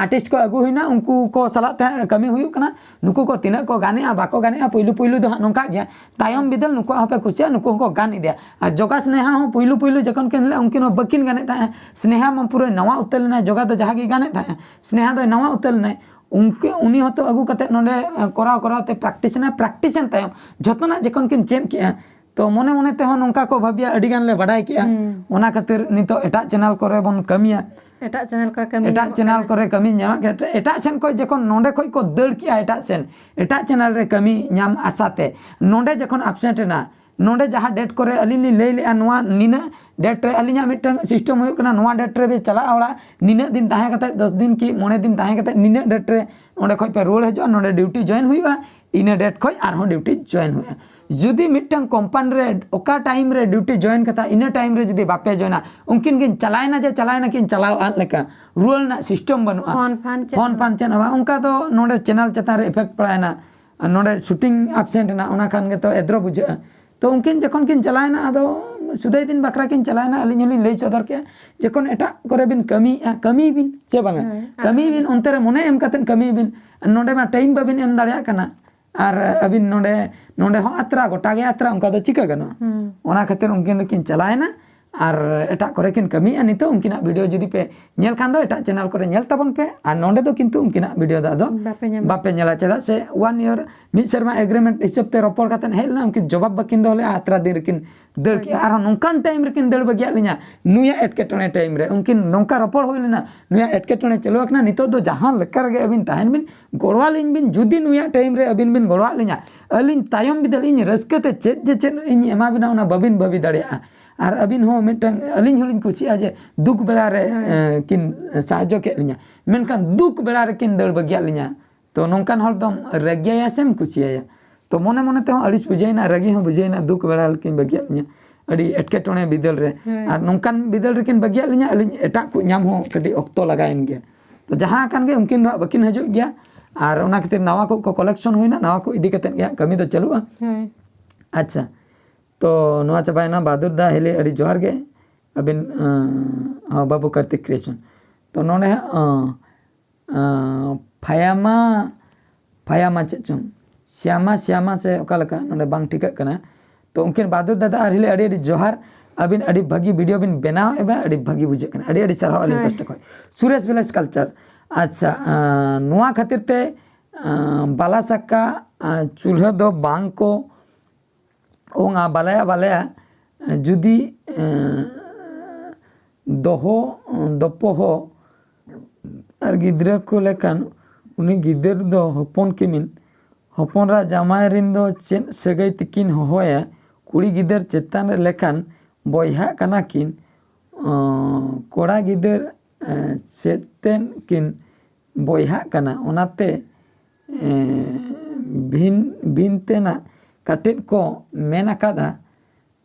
ᱟᱨᱴᱤᱥᱴ ᱠᱚ ᱟᱹᱜᱩ ᱦᱩᱭᱱᱟ, ᱩᱱᱠᱩ ᱠᱚ ᱥᱟᱞᱟᱜ ᱛᱮ ᱦᱟᱸᱜ ᱠᱟᱹᱢᱤ ᱦᱩᱭᱩᱜ ᱠᱟᱱᱟ᱾ ᱱᱩᱠᱩ ᱠᱚ ᱛᱤᱱᱟᱹᱜ ᱠᱚ ᱜᱟᱱᱮᱜᱼᱟ, ᱵᱟᱠᱚ ᱜᱟᱱᱮᱜᱼᱟ, ᱯᱩᱭᱞᱩ ᱯᱩᱭᱞᱩ ᱫᱚ ᱦᱟᱸᱜ ᱱᱚᱝᱠᱟᱜ ᱜᱮᱭᱟ᱾ ᱛᱟᱭᱚᱢ ᱵᱤᱫᱟᱹᱞ ᱱᱩᱠᱩᱣᱟᱜ ᱦᱚᱸᱯᱮ ᱠᱩᱥᱤᱭᱟᱜᱼᱟ, ᱱᱩᱠᱩ ᱦᱚᱸᱠᱚ ᱜᱟᱱ ᱤᱫᱤᱭᱟ᱾ ᱟᱨ ᱡᱚᱜᱟ ᱥᱱᱮᱦᱟ ᱦᱚᱸ ᱯᱩᱭᱞᱩ ᱯᱩᱭᱞᱩ ᱡᱚᱠᱷᱚᱱ ᱠᱤᱱ ᱦᱮᱡ ᱞᱮᱱᱟ, ᱩᱱᱠᱤᱱ ᱦᱚᱸ ᱵᱟᱹᱠᱤᱱ ᱜᱟᱱᱮᱫ ᱛᱟᱦᱮᱸᱫ᱾ ᱥᱱᱮᱦᱟ ᱢᱟ ᱯᱩᱨᱟᱹ ᱱᱟᱣᱟ ᱩᱛᱟᱹᱨ ᱞᱮᱱᱟᱭ, ᱡᱚᱜᱟ ᱫᱚ ᱡᱟᱦᱟᱸ ᱜᱮᱭ ᱜᱟᱱᱮᱫ ᱛᱟᱦᱮᱸᱫ, ᱥᱱᱮᱦᱟ ᱫᱚᱭ ᱱᱟᱣᱟ ᱩᱛᱟᱹᱨ ᱞᱮᱱᱟᱭ᱾ ᱩᱱᱠᱩ, ᱩᱱᱤ ᱦᱚᱸᱛᱚ ᱟᱹᱜᱩ ᱠᱟᱛᱮᱫ ᱱᱚᱰᱮ, ᱮ, ᱠᱚᱨᱟᱣ ᱠᱚᱨᱟᱣ ᱛᱮ ᱯᱨᱮᱠᱴᱤᱥ ᱮᱱᱟ, ᱯᱨᱮᱠᱴᱤᱥ ᱮᱱ ᱛᱟᱭᱚᱢ ᱡᱷᱚᱛᱚᱱᱟᱜ ᱡᱚᱠᱷᱚᱱ ᱠᱤᱱ ᱪᱮᱫ ᱠᱮᱜᱼᱟ, ᱛᱚ ᱢᱚᱱᱮ ᱢᱚᱱᱮ ᱛᱮᱦᱚᱸ ᱱᱚᱝᱠᱟ ᱠᱚ ᱵᱷᱟᱹᱵᱤᱭᱟ, ᱟᱹᱰᱤ ᱜᱟᱱ ᱞᱮ ᱵᱟᱰᱟᱭ ᱠᱮᱜᱼᱟ᱾ ᱚᱱᱟ ᱠᱷᱟᱹᱛᱤᱨ ᱱᱤᱛᱚᱜ ᱮᱴᱟᱜ ᱪᱮᱱᱮᱞ ᱠᱚᱨᱮ ᱵᱚᱱ ᱠᱟᱹᱢᱤᱭᱟ᱾ ᱮᱴᱟᱜ ᱪᱮᱱᱮᱞ ᱠᱚᱨᱮ ᱠᱟᱹᱢᱤ ᱮᱴᱟᱜ ᱧᱟᱢᱚᱜ ᱪᱮᱱᱮᱞ ᱠᱟᱱᱟ᱾ ᱠᱚᱨᱮ ᱠᱟᱹᱢᱤ ᱧᱟᱢᱟ᱾ ᱮᱴᱟᱜ ᱥᱮᱱ ᱠᱷᱚᱱ ᱡᱚᱠᱷᱚᱱ ᱱᱚᱰᱮ ᱠᱷᱚᱱ ᱠᱚ ᱫᱟᱹᱲ ᱠᱮᱜᱼᱟ ᱮᱴᱟᱜ ᱥᱮᱱ, ᱮᱴᱟᱜ ᱪᱮᱱᱮᱞ ᱨᱮ ᱠᱟᱹᱢᱤ ᱧᱟᱢ ᱟᱥᱟᱛᱮ, ᱱᱚᱰᱮ ᱡᱚᱠᱷᱚᱱ ᱟᱵᱥᱮᱱᱴ ᱮᱱᱟ, ᱱᱚᱰᱮ ᱡᱟᱦᱟᱸ ᱰᱮᱴ ᱠᱚᱨᱮ ᱟᱹᱞᱤᱧ ᱞᱤᱧ ᱞᱟᱹᱭ ᱞᱮᱜᱼᱟ, ᱱᱚᱣᱟ ᱱᱤᱱᱟᱹᱜ ᱰᱮᱴ ᱨᱮ ᱟᱹᱞᱤᱧᱟᱜ ᱢᱤᱫᱴᱟᱝ ᱥᱤᱥᱴᱮᱢ ᱦᱩᱭᱩᱜ ᱠᱟᱱᱟ, ᱱᱚᱣᱟ ᱰᱮᱴ ᱨᱮ ᱵᱤᱱ ᱪᱟᱞᱟᱜᱼᱟ ᱚᱲᱟᱜ, ᱱᱤᱱᱟᱹᱜ ᱫᱤᱱ ᱛᱟᱦᱮᱸ ᱠᱟᱛᱮ, ᱫᱚᱥ ᱫᱤᱱ ᱠᱤ ᱢᱚᱬᱮ ᱫᱤᱱ ᱛᱟᱦᱮᱸ ᱠᱟᱛᱮ ᱱᱤᱱᱟᱹᱜ ᱰᱮᱴ ᱨᱮ ᱚᱸᱰᱮ ᱠᱷᱚᱱ ᱯᱮ ᱨᱩᱣᱟᱹᱲ ᱦᱤᱡᱩᱜᱼᱟ, ᱱᱚᱰᱮ ᱰᱤᱭᱩᱴᱤ ᱡᱚᱭᱮᱱ ᱦᱩᱭᱩᱜᱼᱟ, ᱤᱱᱟᱹ ᱰᱮᱴ ᱠᱷᱚᱱ ᱟᱨᱦᱚᱸ ᱰᱤᱭᱩᱴᱤ ᱡᱚᱭᱮᱱ ᱦᱩᱭᱩᱜᱼᱟ᱾ ᱡᱩᱫᱤ ᱢᱤᱫᱴᱟᱝ ᱠᱳᱢᱯᱟᱱᱤ ᱨᱮ ᱚᱠᱟ ᱴᱟᱭᱤᱢ ᱨᱮ ᱰᱤᱭᱩᱴᱤ ᱡᱚᱭᱮᱱ ᱠᱟᱛᱷᱟ, ᱤᱱᱟᱹ ᱴᱟᱭᱤᱢ ᱨᱮ ᱡᱩᱫᱤ ᱵᱟᱯᱮ ᱡᱚᱭᱮᱱᱟ, ᱩᱱᱠᱤᱱ ᱠᱤᱱ ᱪᱟᱞᱟᱣᱮᱱᱟ ᱡᱮ ᱪᱟᱞᱟᱣᱮᱱᱟ ᱠᱤᱱ ᱪᱟᱞᱟᱣ ᱟᱫ ᱞᱮᱠᱟ, ᱨᱩᱣᱟᱹᱲ ᱨᱮᱱᱟᱜ ᱥᱤᱥᱴᱮᱢ ᱵᱟᱹᱱᱩᱜᱼᱟ᱾ ᱯᱷᱳᱱ ᱯᱷᱟᱱ ᱪᱮᱫ ᱯᱷᱳᱱ ᱦᱚᱸ ᱯᱷᱟᱱ ᱪᱮᱫ ᱦᱚᱸ ᱵᱟᱝ᱾ ᱚᱱᱠᱟ ᱫᱚ ᱱᱚᱰᱮ ᱪᱮᱱᱮᱞ ᱪᱮᱛᱟᱱ ᱨᱮ ᱤᱯᱷᱮᱠᱴ ᱯᱟᱲᱟᱣᱮᱱᱟ, ᱟᱨ ᱱᱚᱰᱮ ᱥᱩᱴᱤᱝ ᱟᱵᱥᱮᱱᱴ ᱮᱱᱟ, ᱚᱱᱟ ᱠᱷᱟᱱ ᱜᱮᱛᱚ ᱮᱫᱽᱨᱚ ᱵᱩᱡᱷᱟᱹᱜᱼᱟ᱾ ᱛᱚ ᱩᱱᱠᱤᱱ ᱡᱚᱠᱷᱚᱱ ᱠᱤᱱ ᱪᱟᱞᱟᱣᱮᱱᱟ, ᱟᱫᱚ ᱥᱩᱫᱟᱹᱭ ᱫᱤᱱ ᱵᱟᱠᱷᱨᱟ ᱠᱤᱱ ᱪᱟᱞᱟᱣᱮᱱᱟ, ᱟᱹᱞᱤᱧ ᱦᱚᱸᱞᱤᱧ ᱞᱟᱹᱭ ᱥᱚᱫᱚᱨ ᱠᱮᱜᱼᱟ, ᱡᱚᱠᱷᱚᱱ ᱮᱴᱟᱜ ᱠᱚᱨᱮ ᱵᱤᱱ ᱠᱟᱹᱢᱤᱭᱮᱫᱼᱟ, ᱠᱟᱹᱢᱤ ᱵᱤᱱ, ᱪᱮ ᱵᱟᱝᱟ? ᱦᱳᱭ, ᱠᱟᱹᱢᱤ ᱵᱤᱱ, ᱚᱱᱛᱮ ᱨᱮ ᱢᱚᱱᱮ ᱮᱢ ᱠᱟᱛᱮᱫ ᱠᱟᱹᱢᱤ ᱵᱤᱱ᱾ ᱱᱚᱰᱮ ᱢᱟ ᱴᱟᱭᱤᱢ ᱵᱟᱵᱤᱱ ᱮᱢ ᱫᱟᱲᱮᱭᱟᱜ ᱠᱟᱱᱟ, ᱟᱨ ᱟᱹᱵᱤᱱ ᱱᱚᱰᱮ, ᱱᱚᱰᱮ ᱦᱚᱸ ᱟᱛᱨᱟ, ᱜᱚᱴᱟ ᱜᱮ ᱟᱛᱨᱟ, ᱚᱱᱠᱟ ᱫᱚ ᱪᱤᱠᱟᱹ ᱜᱟᱱᱚᱜᱼᱟ? ᱦᱩᱸ᱾ ᱚᱱᱟ ᱠᱷᱟᱹᱛᱤᱨ ᱩᱱᱠᱤᱱ ᱫᱚᱠᱤᱱ ᱪᱟᱞᱟᱣᱮᱱᱟ, ᱟᱨ ᱮᱴᱟᱜ ᱠᱚᱨᱮ ᱠᱤᱱ ᱠᱟᱹᱢᱤᱭᱮᱫᱼᱟ᱾ ᱱᱤᱛᱚᱜ ᱩᱱᱠᱤᱱᱟᱜ ᱵᱷᱤᱰᱤᱭᱳ ᱡᱩᱫᱤ ᱯᱮ ᱧᱮᱞ ᱠᱷᱟᱱ ᱫᱚ ᱮᱴᱟᱜ ᱪᱮᱱᱮᱞ ᱠᱚᱨᱮ ᱧᱮᱞ ᱛᱟᱵᱚᱱ ᱯᱮ, ᱟᱨ ᱱᱚᱰᱮ ᱫᱚ ᱠᱤᱱᱛᱩ ᱩᱱᱠᱤᱱᱟᱜ ᱵᱷᱤᱰᱤᱭᱳ ᱫᱚ ᱟᱫᱚ ᱵᱟᱯᱮ ᱧᱟᱢᱟ᱾ ᱵᱟᱯᱮ ᱧᱮᱞᱟ᱾ ᱪᱮᱫᱟᱜ ᱥᱮ ᱚᱣᱟᱱ ᱤᱭᱟᱨ, ᱢᱤᱫ ᱥᱮᱨᱢᱟ ᱮᱜᱽᱨᱤᱢᱮᱱᱴ ᱦᱤᱥᱟᱹᱵ ᱛᱮ ᱨᱚᱯᱚᱲ ᱠᱟᱛᱮᱫ ᱦᱮᱡ ᱞᱮᱱᱟ, ᱩᱱᱠᱤᱱ ᱡᱚᱵᱟᱵ ᱵᱟᱹᱠᱤᱱ ᱫᱚᱦᱚ ᱞᱮᱫᱼᱟ, ᱟᱛᱨᱟ ᱫᱤᱱ ᱨᱮᱠᱤᱱ ᱫᱟᱹᱲ ᱠᱮᱜᱼᱟ᱾ ᱟᱨᱦᱚᱸ ᱱᱚᱝᱠᱟᱱ ᱴᱟᱭᱤᱢ ᱨᱮᱠᱤᱱ ᱫᱟᱹᱲ ᱵᱟᱹᱜᱤᱭᱟᱫ ᱞᱤᱧᱟ, ᱱᱩᱭᱟᱜ ᱮᱴᱠᱮᱴᱚᱬᱮ ᱴᱟᱭᱤᱢ ᱨᱮ ᱩᱱᱠᱤᱱ ᱱᱚᱝᱠᱟ ᱨᱚᱯᱚᱲ ᱦᱩᱭ ᱞᱮᱱᱟ, ᱱᱩᱭᱟᱜ ᱮᱴᱠᱮᱴᱚᱬᱮ ᱪᱟᱹᱞᱩ ᱟᱠᱟᱱᱟ, ᱱᱤᱛᱚᱜ ᱫᱚ ᱡᱟᱦᱟᱸ ᱞᱮᱠᱟ ᱨᱮᱜᱮ ᱟᱹᱵᱤᱱ ᱛᱟᱦᱮᱱ ᱵᱤᱱ, ᱜᱚᱲᱚᱣᱟᱞᱤᱧ ᱵᱤᱱ᱾ ᱡᱩᱫᱤ ᱱᱩᱭᱟᱜ ᱴᱟᱭᱤᱢ ᱨᱮ ᱟᱹᱵᱤᱱ ᱵᱤᱱ ᱜᱚᱲᱚᱣᱟᱜ ᱞᱤᱧᱟ, ᱟᱹᱞᱤᱧ ᱛᱟᱭᱚᱢ ᱵᱤᱫᱟᱹᱞ ᱤᱧ ᱨᱟᱹᱥᱠᱟᱹ ᱛᱮ ᱪᱮᱫ ᱡᱮ ᱪᱮᱫ ᱤᱧ ᱮᱢᱟ ᱵᱤᱱᱟ, ᱚᱱᱟ ᱵᱟᱹᱵᱤᱱ ᱵᱟᱹᱵᱤ ᱫᱟᱲᱮᱭᱟᱜᱼᱟ᱾ ᱟᱨ ᱟᱹᱵᱤᱱ ᱦᱚᱸ ᱢᱤᱫᱴᱟᱝ, ᱟᱹᱞᱤᱧ ᱦᱚᱸᱞᱤᱧ ᱠᱩᱥᱤᱭᱟᱜᱼᱟ ᱡᱮ ᱫᱩᱠ ᱵᱮᱲᱟ ᱨᱮ, ᱮ, ᱠᱤᱱ ᱥᱟᱦᱟᱡᱽᱡᱚ ᱠᱮᱫ ᱞᱤᱧᱟ, ᱢᱮᱱᱠᱷᱟᱱ ᱫᱩᱠ ᱵᱮᱲᱟ ᱨᱮᱠᱤᱱ ᱫᱟᱹᱲ ᱵᱟᱹᱜᱤᱭᱟᱫ ᱞᱤᱧᱟ᱾ ᱛᱚ ᱱᱚᱝᱠᱟᱱ ᱦᱚᱲ ᱫᱚᱢ ᱨᱟᱹᱜᱤᱭᱟᱭᱟ ᱥᱮᱢ ᱠᱩᱥᱤᱭᱟᱭᱟ? ᱛᱚ ᱢᱚᱱᱮ ᱢᱚᱱᱮ ᱛᱮᱦᱚᱸ ᱟᱹᱲᱤᱥ ᱵᱩᱡᱷᱟᱹᱣᱮᱱᱟ, ᱨᱟᱹᱜᱤ ᱦᱚᱸ ᱵᱩᱡᱷᱟᱹᱣᱮᱱᱟ, ᱫᱩᱠ ᱵᱮᱲᱟ ᱨᱮᱠᱤᱱ ᱵᱟᱹᱜᱤᱭᱟᱫ ᱞᱤᱧᱟ, ᱟᱹᱰᱤ ᱮᱴᱠᱮᱴᱚᱬᱮ ᱵᱤᱫᱟᱹᱞ ᱨᱮ᱾ ᱦᱮᱸ᱾ ᱟᱨ ᱱᱚᱝᱠᱟᱱ ᱵᱤᱫᱟᱹᱞ ᱨᱮᱠᱤᱱ ᱵᱟᱹᱜᱤᱭᱟᱫ ᱞᱤᱧᱟ, ᱟᱹᱞᱤᱧ ᱮᱴᱟᱜ ᱠᱚ ᱧᱟᱢ ᱦᱚᱸ ᱠᱟᱹᱴᱤᱡ ᱚᱠᱛᱚ ᱞᱟᱜᱟᱣᱮᱱ ᱜᱮᱭᱟ᱾ ᱛᱚ ᱡᱟᱦᱟᱸ ᱠᱟᱱ ᱜᱮ, ᱩᱱᱠᱤᱱ ᱫᱚ ᱦᱟᱸᱜ ᱵᱟᱹᱠᱤᱱ ᱦᱤᱡᱩᱜ ᱜᱮᱭᱟ᱾ ᱟᱨ ᱚᱱᱟ ᱠᱷᱟᱹᱛᱤᱨ ᱱᱟᱣᱟ ᱠᱚ ᱠᱚ ᱠᱟᱞᱮᱠᱥᱚᱱ ᱦᱩᱭᱱᱟ, ᱱᱟᱣᱟ ᱠᱚ ᱤᱫᱤ ᱠᱟᱛᱮᱫ ᱜᱮ ᱦᱟᱸᱜ ᱠᱟᱹᱢᱤ ᱫᱚ ᱪᱟᱹᱞᱩᱜᱼᱟ᱾ ᱦᱳᱭ᱾ ᱟᱪᱪᱷᱟ, ᱛᱚ ᱱᱚᱣᱟ ᱪᱟᱵᱟᱭᱮᱱᱟ᱾ ᱵᱟᱫᱩᱨ ᱫᱟ ᱦᱤᱞᱤ, ᱟᱹᱰᱤ ᱡᱚᱦᱟᱨ ᱜᱮ ᱟᱹᱵᱤᱱ, ᱟᱸ, ᱦᱚᱸ, ᱵᱟᱹᱵᱩ ᱠᱟᱨᱛᱤᱠ ᱠᱨᱤᱭᱮᱥᱚᱱ᱾ ᱛᱚ ᱱᱚᱰᱮ ᱦᱟᱸᱜ, ᱟᱸ, ᱟᱸ, ᱯᱷᱟᱭᱟᱢᱟ, ᱯᱷᱟᱭᱟᱢᱟ ᱪᱮᱫ ᱪᱚᱝ, ᱥᱭᱟᱢᱟ, ᱥᱭᱟᱢᱟ ᱥᱮ ᱚᱠᱟ ᱞᱮᱠᱟ, ᱱᱚᱰᱮ ᱵᱟᱝ ᱴᱷᱤᱠᱟᱹᱜ ᱠᱟᱱᱟ᱾ ᱛᱚ ᱩᱱᱠᱤᱱ ᱵᱟᱫᱩᱨ ᱫᱟᱫᱟ ᱟᱨ ᱦᱤᱞᱤ, ᱟᱹᱰᱤ ᱟᱹᱰᱤ ᱡᱚᱦᱟᱨ᱾ ᱟᱹᱵᱤᱱ ᱟᱹᱰᱤ ᱵᱷᱟᱹᱜᱤ ᱵᱷᱤᱰᱤᱭᱳ ᱵᱤᱱ ᱵᱮᱱᱟᱣ ᱮᱫᱟ, ᱟᱹᱰᱤ ᱵᱷᱟᱹᱜᱤ ᱵᱩᱡᱷᱟᱹᱜ ᱠᱟᱱᱟ, ᱟᱹᱰᱤ ᱟᱹᱰᱤ ᱥᱟᱨᱦᱟᱣ ᱟᱹᱞᱤᱧ ᱦᱳᱭ᱾ ᱯᱟᱥᱴᱟ ᱠᱷᱚᱱ᱾ ᱥᱩᱨᱮᱥ ᱵᱷᱤᱞᱮᱡᱽ ᱠᱟᱞᱪᱟᱨ, ᱟᱪᱪᱷᱟ, ᱟᱸ, ᱱᱚᱣᱟ ᱠᱷᱟᱹᱛᱤᱨ ᱛᱮ, ᱟᱸ, ᱵᱟᱞᱟ ᱥᱟᱠᱟ, ᱟᱸ, ᱪᱩᱞᱦᱟᱹ ᱫᱚ ᱵᱟᱝ ᱠᱚ ᱚᱝᱟ ᱵᱟᱞᱟᱭᱟ ᱵᱟᱞᱟᱭᱟ ᱡᱩᱫᱤ ᱮᱸ, ᱫᱚᱦᱚ ᱫᱚᱯᱚᱦᱚ ᱟᱨ ᱜᱤᱫᱽᱨᱟᱹ ᱠᱚ ᱞᱮᱠᱟᱱ ᱩᱱᱤ ᱜᱤᱫᱟᱹᱨ ᱫᱚ ᱦᱚᱯᱚᱱ ᱠᱤᱢᱤᱱ ᱦᱚᱯᱚᱱᱨᱟ ᱡᱟᱶᱟᱭ ᱨᱤᱱ ᱫᱚ ᱪᱮᱫ ᱥᱟᱹᱜᱟᱹᱭ ᱛᱮᱠᱤᱱ ᱦᱚᱦᱚᱭᱟ? ᱠᱩᱲᱤ ᱜᱤᱫᱟᱹᱨ ᱪᱮᱛᱟᱱ ᱨᱮ ᱞᱮᱠᱷᱟᱱ ᱵᱚᱭᱦᱟᱜ ᱠᱟᱱᱟ ᱠᱤᱱ᱾ ᱚᱸ, ᱠᱚᱲᱟ ᱜᱤᱫᱟᱹᱨ ᱮᱸ, ᱪᱮᱫ ᱛᱮᱫ ᱠᱤᱱ ᱵᱚᱭᱦᱟᱜ ᱠᱟᱱᱟ, ᱚᱱᱟᱛᱮ ᱮᱸ, ᱵᱷᱤᱱ ᱵᱷᱤᱱ ᱛᱮᱱᱟᱜ ᱠᱟᱴᱮᱫ ᱠᱚ ᱢᱮᱱ ᱟᱠᱟᱫᱟ,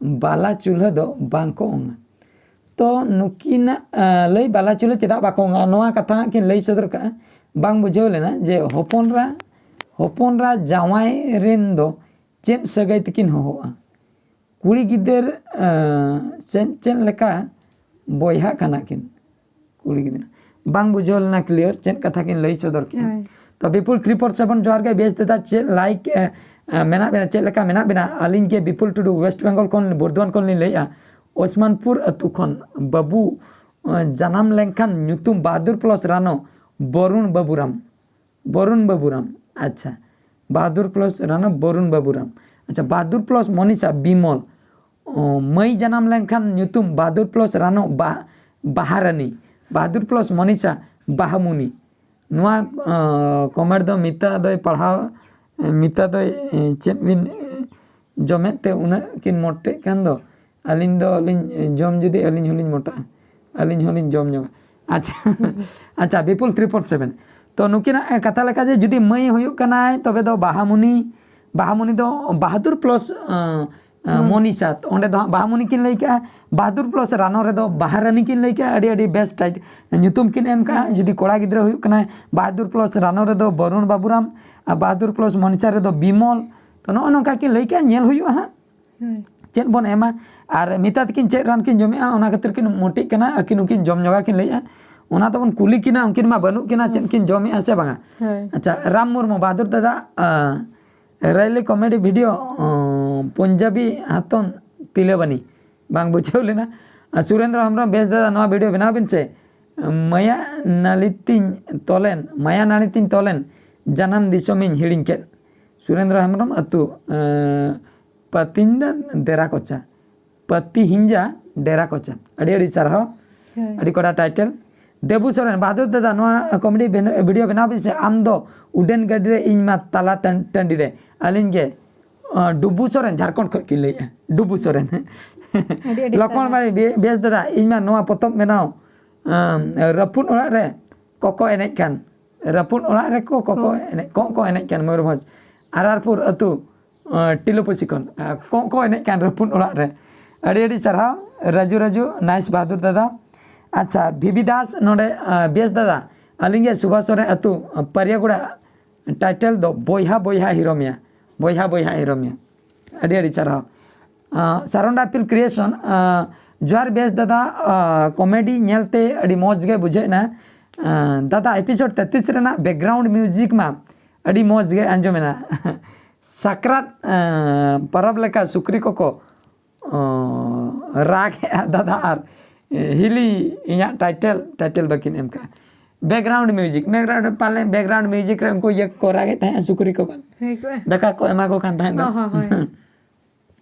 ᱵᱟᱞᱟ ᱪᱩᱞᱦᱟᱹ ᱫᱚ ᱵᱟᱝ ᱠᱚ ᱚᱝᱟ᱾ ᱛᱚ ᱱᱩᱠᱤᱱᱟᱜ ᱮᱸ, ᱞᱟᱹᱭ ᱵᱟᱞᱟ ᱪᱩᱞᱦᱟᱹ ᱪᱮᱫᱟᱜ ᱵᱟᱠᱚ ᱚᱝᱟ, ᱱᱚᱣᱟ ᱠᱟᱛᱷᱟ ᱦᱟᱸᱜ ᱠᱤᱱ ᱞᱟᱹᱭ ᱥᱚᱫᱚᱨ ᱠᱟᱜᱼᱟ᱾ ᱵᱟᱝ ᱵᱩᱡᱷᱟᱹᱣ ᱞᱮᱱᱟ ᱡᱮ ᱦᱚᱯᱚᱱᱨᱟ ᱦᱚᱯᱚᱱᱨᱟ ᱡᱟᱶᱟᱭ ᱨᱮᱱ ᱫᱚ ᱪᱮᱫ ᱥᱟᱹᱜᱟᱹᱭ ᱛᱮᱠᱤᱱ ᱦᱚᱦᱚᱜᱼᱟ? ᱠᱩᱲᱤ ᱜᱤᱫᱟᱹᱨ ᱮᱸ, ᱪᱮᱫ ᱪᱮᱫ ᱞᱮᱠᱟ ᱵᱚᱭᱦᱟᱜ ᱠᱟᱱᱟ ᱠᱤᱱ? ᱠᱩᱲᱤ ᱜᱤᱫᱽᱨᱟᱹ ᱵᱟᱝ ᱵᱩᱡᱷᱟᱹᱣ ᱞᱮᱱᱟ ᱠᱞᱤᱭᱟᱨ ᱪᱮᱫ ᱠᱟᱛᱷᱟ ᱠᱤᱱ ᱞᱟᱹᱭ ᱥᱚᱫᱚᱨ ᱠᱮᱫᱟ᱾ ᱦᱳᱭ᱾ ᱛᱚ ᱵᱤᱯᱩᱞ ᱛᱷᱨᱤ ᱯᱷᱳᱨ ᱥᱮᱵᱷᱮᱱ, ᱡᱚᱦᱟᱨ ᱜᱮ, ᱵᱮᱥ ᱫᱟᱫᱟ, ᱪᱮᱫ ᱞᱟᱭᱤᱠ ᱮ, ᱮ, ᱢᱮᱱᱟᱜ ᱵᱮᱱᱟ, ᱪᱮᱫ ᱞᱮᱠᱟ ᱢᱮᱱᱟᱜ ᱵᱮᱱᱟ? ᱟᱹᱞᱤᱧ ᱜᱮ ᱵᱤᱯᱩᱞ ᱴᱩᱰᱩ, ᱳᱭᱮᱥᱴ ᱵᱮᱝᱜᱚᱞ ᱠᱷᱚᱱ, ᱵᱚᱨᱫᱷᱚᱢᱟᱱ ᱠᱷᱚᱱ ᱞᱤᱧ ᱞᱟᱹᱭᱮᱫᱼᱟ᱾ ᱳᱥᱢᱟᱱᱯᱩᱨ ᱟᱹᱛᱩ ᱠᱷᱚᱱ᱾ ᱵᱟᱹᱵᱩ ᱮ, ᱡᱟᱱᱟᱢ ᱞᱮᱱᱠᱷᱟᱱ ᱧᱩᱛᱩᱢ ᱵᱟᱦᱟᱫᱩᱨ ᱯᱞᱟᱥ ᱨᱟᱱᱚ ᱵᱚᱨᱩᱱ ᱵᱟᱹᱵᱩᱨᱟᱢ, ᱵᱚᱨᱩᱱ ᱵᱟᱹᱵᱩᱨᱟᱢ᱾ ᱟᱪᱪᱷᱟ, ᱵᱟᱦᱟᱫᱩᱨ ᱯᱞᱟᱥ ᱨᱟᱱᱚ ᱵᱚᱨᱩᱱ ᱵᱟᱹᱵᱩᱨᱟᱢ᱾ ᱟᱪᱪᱷᱟ, ᱵᱟᱦᱟᱫᱩᱨ ᱯᱞᱟᱥ ᱢᱚᱱᱤᱥᱟ ᱵᱤᱢᱚᱞ᱾ ᱚ, ᱢᱟᱹᱭ ᱡᱟᱱᱟᱢ ᱞᱮᱱᱠᱷᱟᱱ ᱧᱩᱛᱩᱢ ᱵᱟᱦᱟᱫᱩᱨ ᱯᱞᱟᱥ ᱨᱟᱱᱚ ᱵᱟ-, ᱵᱟᱦᱟᱨᱟᱱᱤ᱾ ᱵᱟᱦᱟᱫᱩᱨ ᱯᱞᱟᱥ ᱢᱚᱱᱤᱥᱟ ᱵᱟᱦᱟᱢᱩᱱᱤ᱾ ᱱᱚᱣᱟ ᱠᱚᱢᱮᱱᱴ ᱫᱚ ᱢᱤᱛᱟ ᱫᱚᱭ ᱯᱟᱲᱦᱟᱣ, ᱢᱤᱛᱟ ᱫᱚᱭ ᱪᱮᱫ ᱵᱤᱱ ᱡᱚᱢᱮᱫ ᱛᱮ ᱩᱱᱟᱹᱜ ᱠᱤᱱ ᱢᱚᱴᱮᱜ ᱠᱟᱱ ᱫᱚ? ᱟᱹᱞᱤᱧ ᱫᱚ ᱟᱹᱞᱤᱧ ᱡᱚᱢ ᱡᱩᱫᱤ ᱟᱹᱞᱤᱧ ᱦᱚᱸᱞᱤᱧ ᱢᱚᱴᱟᱜᱼᱟ, ᱟᱹᱞᱤᱧ ᱦᱚᱸᱞᱤᱧ ᱡᱚᱢ ᱧᱚᱜᱟ᱾ ᱟᱪᱪᱷᱟ, ᱟᱪᱪᱷᱟ, ᱵᱤᱯᱩᱞ ᱛᱷᱨᱤ ᱯᱷᱳᱨ ᱥᱮᱵᱷᱮᱱ᱾ ᱛᱚ ᱱᱩᱠᱤᱱᱟᱜ ᱠᱟᱛᱷᱟ ᱞᱮᱠᱟ ᱡᱮ ᱡᱩᱫᱤ ᱢᱟᱹᱭ ᱦᱩᱭᱩᱜ ᱠᱟᱱᱟᱭ ᱛᱚᱵᱮ ᱫᱚ ᱵᱟᱦᱟᱢᱩᱱᱤ, ᱵᱟᱦᱟᱢᱩᱱᱤ ᱫᱚ ᱵᱟᱦᱟᱫᱩᱨ ᱯᱞᱟᱥ ᱢᱚᱱᱤᱥᱟ, ᱚᱸᱰᱮ ᱫᱚ ᱦᱟᱸᱜ ᱵᱟᱦᱟᱢᱩᱱᱤ ᱠᱤᱱ ᱞᱟᱹᱭ ᱠᱟᱜᱼᱟ, ᱵᱟᱦᱟᱫᱩᱨ ᱯᱞᱟᱥ ᱨᱟᱱᱚ ᱨᱮᱫᱚ ᱵᱟᱦᱟᱨᱟᱱᱤ ᱠᱤᱱ ᱞᱟᱹᱭ ᱠᱟᱜᱼᱟ, ᱟᱹᱰᱤ ᱟᱹᱰᱤ ᱵᱮᱥ ᱴᱟᱭᱤᱴ ᱧᱩᱛᱩᱢ ᱠᱤᱱ ᱮᱢ ᱠᱟᱜᱼᱟ᱾ ᱡᱩᱫᱤ ᱠᱚᱲᱟ ᱜᱤᱫᱽᱨᱟᱹ ᱦᱩᱭᱩᱜ ᱠᱟᱱᱟᱭ ᱵᱟᱦᱟᱫᱩᱨ ᱯᱞᱟᱥ ᱨᱟᱱᱚ ᱨᱮᱫᱚ ᱵᱚᱨᱩᱱ ᱵᱟᱵᱩᱨᱟᱢ, ᱟᱨ ᱵᱟᱦᱟᱫᱩᱨ ᱯᱞᱟᱥ ᱢᱚᱱᱤᱥᱟ ᱨᱮᱫᱚ ᱵᱤᱢᱚᱞ᱾ ᱛᱚ ᱱᱚᱜᱼᱚ ᱱᱚᱝᱠᱟ ᱠᱤᱱ ᱞᱟᱹᱭ ᱠᱟᱜᱼᱟ, ᱧᱮᱞ ᱦᱩᱭᱩᱜᱼᱟ ᱦᱟᱸᱜ᱾ ᱦᱳᱭ᱾ ᱪᱮᱫ ᱵᱚᱱ ᱮᱢᱟ? ᱟᱨ ᱢᱮᱛᱟ ᱛᱟᱹᱠᱤᱱ ᱪᱮᱫ ᱨᱟᱱ ᱠᱤᱱ ᱡᱚᱢᱮᱜᱼᱟ, ᱚᱱᱟ ᱠᱷᱟᱹᱛᱤᱨ ᱠᱤᱱ ᱢᱚᱴᱤᱜ ᱠᱟᱱᱟ, ᱟᱹᱠᱤᱱ ᱦᱚᱸᱠᱤᱱ ᱡᱚᱢ ᱧᱚᱜᱟ ᱠᱤᱱ ᱞᱟᱹᱭᱮᱜᱼᱟ᱾ ᱚᱱᱟ ᱫᱚᱵᱚᱱ ᱠᱩᱞᱤ ᱠᱤᱱᱟ ᱩᱱᱠᱤᱱ ᱢᱟ ᱵᱟᱹᱱᱩᱜ ᱠᱤᱱᱟ, ᱪᱮᱫ ᱠᱤᱱ ᱡᱚᱢᱮᱜᱼᱟ ᱥᱮ ᱵᱟᱝᱟ? ᱦᱳᱭ᱾ ᱟᱪᱪᱷᱟ, ᱨᱟᱢ ᱢᱩᱨᱢᱩ, ᱵᱟᱦᱟᱫᱩᱨ ᱫᱟᱫᱟ, ᱟᱸ, ᱨᱟᱭᱞᱤ ᱠᱚᱢᱮᱰᱤ ᱵᱷᱤᱰᱤᱭᱳ, ᱟᱸ, ᱯᱚᱧᱡᱟᱵᱤ ᱦᱟᱛᱚᱱ ᱛᱤᱞᱟᱹᱵᱟᱱᱤ, ᱵᱟᱝ ᱵᱩᱡᱷᱟᱹᱣ ᱞᱮᱱᱟ᱾ ᱟᱨ ᱥᱩᱨᱮᱱᱫᱨᱚ ᱦᱮᱢᱵᱨᱚᱢ, ᱵᱮᱥ ᱫᱟᱫᱟ, ᱱᱚᱣᱟ ᱵᱷᱤᱰᱤᱭᱳ ᱵᱮᱱᱟᱣ ᱵᱤᱱ ᱥᱮ᱾ ᱢᱟᱭᱟ ᱱᱟᱹᱞᱤ ᱛᱤᱧ ᱛᱚᱞᱮᱱ, ᱢᱟᱭᱟ ᱱᱟᱹᱲᱤ ᱛᱤᱧ ᱛᱚᱞᱮᱱ, ᱡᱟᱱᱟᱢ ᱫᱤᱥᱚᱢᱤᱧ ᱦᱤᱲᱤᱧ ᱠᱮᱫ᱾ ᱥᱩᱨᱮᱱᱫᱨᱚ ᱦᱮᱢᱵᱨᱚᱢ, ᱟᱹᱛᱩ, ᱟᱸ, ᱯᱟᱹᱛᱤᱧ ᱫᱟ ᱰᱮᱨᱟ ᱠᱚᱪᱟ, ᱯᱟᱹᱛᱤ ᱦᱤᱧᱡᱟ ᱰᱮᱨᱟ ᱠᱚᱪᱟ᱾ ᱟᱹᱰᱤ ᱟᱹᱰᱤ ᱥᱟᱨᱦᱟᱣ᱾ ᱦᱳᱭ᱾ ᱟᱹᱰᱤ ᱠᱚᱰᱟ ᱴᱟᱭᱴᱮᱞ᱾ ᱫᱮᱵᱩ ᱥᱚᱨᱮᱱ, ᱵᱟᱦᱟᱫᱩᱨ ᱫᱟᱫᱟ, ᱱᱚᱣᱟ ᱠᱚᱢᱮᱰᱤ ᱵᱮᱱ-, ᱵᱷᱤᱰᱤᱭᱳ ᱵᱮᱱᱟᱣ ᱵᱤᱱ ᱥᱮ᱾ ᱟᱢ ᱫᱚ ᱩᱰᱟᱹᱱ ᱜᱟᱹᱰᱤ ᱨᱮ, ᱤᱧ ᱢᱟ ᱛᱟᱞᱟ ᱴᱟᱹᱱ-, ᱴᱟᱺᱰᱤ ᱨᱮ᱾ ᱟᱹᱞᱤᱧ ᱜᱮ, ᱟᱸ, ᱰᱩᱵᱩ ᱥᱚᱨᱮᱱ, ᱡᱷᱟᱲᱠᱷᱚᱸᱰ ᱠᱷᱚᱱ ᱠᱤᱱ ᱞᱟᱹᱭᱮᱫᱼᱟ, ᱰᱩᱵᱩ ᱥᱚᱨᱮᱱ᱾ ᱟᱹᱰᱤ ᱟᱹᱰᱤ ᱞᱚᱠᱷᱢᱚᱬ ᱥᱟᱨᱦᱟᱣ᱾ ᱢᱟᱹᱭ, ᱵᱮ-, ᱵᱮᱥ ᱫᱟᱫᱟ, ᱤᱧ ᱢᱟ ᱱᱚᱣᱟ ᱯᱚᱛᱚᱵ ᱵᱮᱱᱟᱣ, ᱟᱸ, ᱨᱟᱹᱯᱩᱫ ᱚᱲᱟᱜ ᱨᱮ ᱠᱚᱠᱚ ᱮᱱᱮᱡ ᱠᱟᱱ, ᱨᱟᱹᱯᱩᱫ ᱚᱲᱟᱜ ᱨᱮ ᱠᱚ ᱠᱚᱠᱚ ᱠᱚ᱾ ᱮᱱᱮᱡ, ᱠᱚᱸᱜ ᱠᱚ ᱮᱱᱮᱡ ᱠᱟᱱ, ᱢᱚᱭᱩᱨᱵᱷᱚᱸᱡᱽ, ᱟᱨᱟᱨᱯᱩᱨ ᱟᱹᱛᱩ, ᱟᱸ, ᱴᱤᱞᱩᱯᱩᱥᱤ ᱠᱷᱚᱱ, ᱟᱸ, ᱠᱚᱸᱜ ᱠᱚ ᱮᱱᱮᱡ ᱠᱟᱱ ᱨᱟᱹᱯᱩᱫ ᱚᱲᱟᱜ ᱨᱮ᱾ ᱟᱹᱰᱤ ᱟᱹᱰᱤ ᱥᱟᱨᱦᱟᱣ, ᱨᱟᱡᱩ ᱨᱟᱡᱩ, ᱱᱟᱭᱤᱥ ᱵᱟᱦᱟᱫᱩᱨ ᱫᱟᱫᱟ᱾ ᱟᱪᱪᱷᱟ, ᱵᱷᱤᱵᱤ ᱫᱟᱥ ᱱᱚᱰᱮ, ᱟᱸ, ᱵᱮᱥ ᱫᱟᱫᱟ, ᱟᱹᱞᱤᱧ ᱜᱮ ᱥᱩᱵᱷᱟᱥ ᱥᱚᱨᱮᱱ ᱟᱹᱛᱩ, ᱟᱸ, ᱯᱟᱨᱤᱭᱟᱜᱩᱲᱟ, ᱴᱟᱭᱴᱮᱞ ᱫᱚ ᱵᱚᱭᱦᱟ ᱵᱚᱭᱦᱟ ᱦᱤᱨᱚᱢᱤᱭᱟ, ᱵᱚᱭᱦᱟ ᱵᱚᱭᱦᱟ ᱦᱤᱨᱚᱢᱤᱭᱟ᱾ ᱟᱹᱰᱤ ᱟᱹᱰᱤ ᱥᱟᱨᱦᱟᱣ᱾ ᱟᱸ, ᱥᱟᱨᱚᱱᱰᱟ ᱯᱤᱞ ᱠᱨᱤᱭᱮᱥᱚᱱ, ᱟᱸ, ᱡᱚᱦᱟᱨ ᱵᱮᱥ ᱫᱟᱫᱟ, ᱟᱸ, ᱠᱚᱢᱮᱰᱤ ᱧᱮᱞᱛᱮ ᱟᱹᱰᱤ ᱢᱚᱡᱽ ᱜᱮ ᱵᱩᱡᱷᱟᱹᱣ ᱮᱱᱟ᱾ ᱟᱸ, ᱫᱟᱫᱟ, ᱮᱯᱤᱥᱳᱰ ᱛᱮᱛᱨᱤᱥ ᱨᱮᱱᱟᱜ ᱵᱮᱠᱜᱨᱟᱣᱩᱱᱰ ᱢᱤᱣᱡᱤᱠ ᱢᱟ ᱟᱹᱰᱤ ᱢᱚᱡᱽ ᱜᱮ ᱟᱸᱡᱚᱢᱮᱱᱟ᱾ ᱥᱟᱠᱨᱟᱛ, ᱟᱸ, ᱯᱚᱨᱚᱵᱽ ᱞᱮᱠᱟ ᱥᱩᱠᱨᱤ ᱠᱚᱠᱚ, ᱚᱸ, ᱨᱟᱜ ᱮᱫᱼᱟ ᱫᱟᱫᱟ ᱟᱨ ᱦᱤᱞᱤ ᱤᱧᱟᱹᱜ ᱴᱟᱭᱴᱮᱞ, ᱴᱟᱭᱴᱮᱞ ᱵᱟᱹᱠᱤᱱ ᱮᱢ ᱠᱟᱜᱼᱟ᱾ ᱵᱮᱠᱜᱨᱟᱣᱩᱱᱰ ᱢᱤᱣᱡᱤᱠ, ᱵᱮᱠᱜᱨᱟᱣᱩᱱᱰ ᱯᱟᱞᱮ ᱵᱮᱠᱜᱨᱟᱣᱩᱱᱰ ᱢᱤᱣᱡᱤᱠ ᱨᱮ ᱩᱱᱠᱩ ᱤᱭᱟᱹ ᱠᱚ ᱨᱟᱜ ᱮᱫ ᱛᱟᱦᱮᱸᱫ ᱥᱩᱠᱨᱤ ᱠᱚ ᱵᱟᱝ? ᱦᱮᱸ ᱠᱚ᱾ ᱫᱟᱠᱟ ᱠᱚ ᱮᱢᱟ ᱠᱚ ᱠᱟᱱ ᱛᱟᱦᱮᱸᱫ ᱫᱚ᱾ ᱦᱚᱸ, ᱦᱚᱸ, ᱦᱳᱭ᱾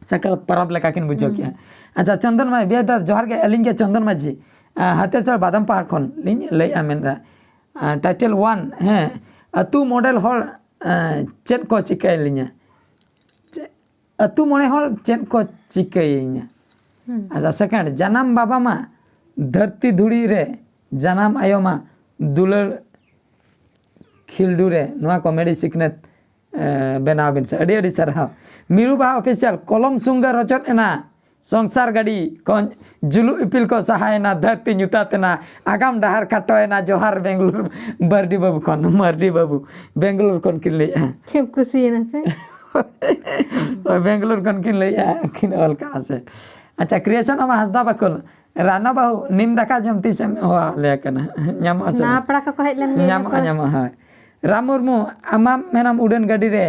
ᱥᱟᱠᱨᱟᱛ ᱯᱚᱨᱚᱵᱽ ᱞᱮᱠᱟ ᱠᱤᱱ ᱵᱩᱡᱷᱟᱹᱣ ᱦᱩᱸ᱾ ᱠᱮᱜᱼᱟ᱾ ᱟᱪᱪᱷᱟ, ᱪᱚᱱᱫᱚᱱ ᱢᱟᱹᱭ, ᱵᱮᱥ ᱫᱟ, ᱡᱚᱦᱟᱨ ᱜᱮ, ᱟᱹᱞᱤᱧ ᱜᱮ ᱪᱚᱱᱫᱚᱱ ᱢᱟᱹᱡᱷᱤ, ᱟᱸ, ᱦᱟᱛᱮᱪᱚᱲ ᱵᱟᱫᱟᱢ ᱯᱟᱦᱟᱲ ᱠᱷᱚᱱ ᱞᱤᱧ ᱞᱟᱹᱭᱮᱫᱼᱟ, ᱢᱮᱱᱫᱟ, ᱟᱸ, ᱴᱟᱭᱴᱮᱞ ᱚᱣᱟᱱ, ᱦᱮᱸ, ᱟᱹᱛᱩ ᱢᱚᱰᱮᱞ ᱦᱚᱲ, ᱟᱸ, ᱪᱮᱫ ᱠᱚ ᱪᱤᱠᱟᱹᱭ ᱞᱤᱧᱟ? ᱪᱮᱫ, ᱟᱹᱛᱩ ᱢᱚᱬᱮ ᱦᱚᱲ ᱪᱮᱫ ᱠᱚ ᱪᱤᱠᱟᱹᱭᱤᱧᱟ? ᱦᱩᱸ᱾ ᱟᱪᱪᱷᱟ, ᱥᱮᱠᱮᱱᱰ, ᱡᱟᱱᱟᱢ ᱵᱟᱵᱟ ᱢᱟ ᱫᱷᱟᱹᱨᱛᱤ ᱫᱷᱩᱲᱤ ᱨᱮ, ᱡᱟᱱᱟᱢ ᱟᱭᱳ ᱢᱟ ᱫᱩᱞᱟᱹᱲ ᱠᱷᱤᱞᱰᱩ ᱨᱮ, ᱱᱚᱣᱟ ᱠᱚᱢᱮᱰᱤ ᱥᱤᱠᱷᱱᱟᱹᱛ, ᱮ, ᱵᱮᱱᱟᱣ ᱵᱤᱱ ᱥᱮ᱾ ᱟᱹᱰᱤ ᱟᱹᱰᱤ ᱥᱟᱨᱦᱟᱣ᱾ ᱢᱤᱨᱩ ᱵᱟᱦᱟ ᱚᱯᱷᱤᱥᱤᱭᱟᱞ, ᱠᱚᱞᱚᱢ ᱥᱩᱝᱜᱟᱹ ᱨᱚᱪᱚᱫ ᱮᱱᱟ, ᱥᱚᱝᱥᱟᱨ ᱜᱟᱹᱰᱤ ᱠᱷᱚᱱ ᱡᱩᱞᱩᱜ ᱤᱯᱤᱞ ᱠᱚ ᱥᱟᱦᱟᱭᱮᱱᱟ, ᱫᱷᱟᱹᱨᱛᱤ ᱧᱩᱛᱟᱛ ᱮᱱᱟ, ᱟᱜᱟᱢ ᱰᱟᱦᱟᱨ ᱠᱷᱟᱴᱚᱭᱮᱱᱟ, ᱡᱚᱦᱟᱨ ᱵᱮᱝᱜᱟᱞᱩᱨᱩ, ᱢᱟᱹᱨᱰᱤ ᱵᱟᱹᱵᱩ ᱠᱷᱚᱱ, ᱢᱟᱹᱨᱰᱤ ᱵᱟᱹᱵᱩ, ᱵᱮᱝᱜᱟᱞᱩᱨᱩ ᱠᱷᱚᱱ ᱠᱤᱱ ᱞᱟᱹᱭᱮᱫᱼᱟ᱾ ᱠᱷᱩᱵ ᱠᱩᱥᱤᱭᱮᱱᱟ ᱥᱮ? ᱦᱳᱭ, ᱵᱮᱝᱜᱟᱞᱩᱨᱩ ᱠᱷᱚᱱ ᱠᱤᱱ ᱞᱟᱹᱭᱮᱫᱼᱟ, ᱠᱤᱱ ᱚᱞ ᱠᱟᱜᱼᱟ ᱥᱮ᱾ ᱟᱪᱪᱷᱟ, ᱠᱨᱤᱭᱮᱥᱚᱱ ᱟᱢᱟ ᱦᱟᱸᱥᱫᱟ ᱵᱟᱠᱷᱳᱞ, ᱨᱟᱱᱟ ᱵᱟᱹᱦᱩ, ᱱᱤᱢ ᱫᱟᱠᱟ ᱡᱚᱢ ᱛᱤᱥᱮᱢ ᱦᱚᱦᱚ ᱟᱞᱮ ᱠᱟᱱᱟ? ᱧᱟᱢᱚᱜᱼᱟ ᱥᱮ ᱱᱟᱣᱟ ᱵᱟᱝ? ᱯᱟᱲᱟ ᱠᱚᱠᱚ ᱦᱮᱡ ᱞᱮᱱ ᱜᱮᱭᱟ ᱧᱟᱢᱚᱜᱼᱟ, ᱠᱚ᱾ ᱧᱟᱢᱚᱜᱼᱟ, ᱦᱳᱭ᱾ ᱨᱟᱢ ᱢᱩᱨᱢᱩ, ᱟᱢᱟᱢ ᱢᱮᱱᱟᱢ ᱩᱰᱟᱹᱱ ᱜᱟᱹᱰᱤ ᱨᱮ,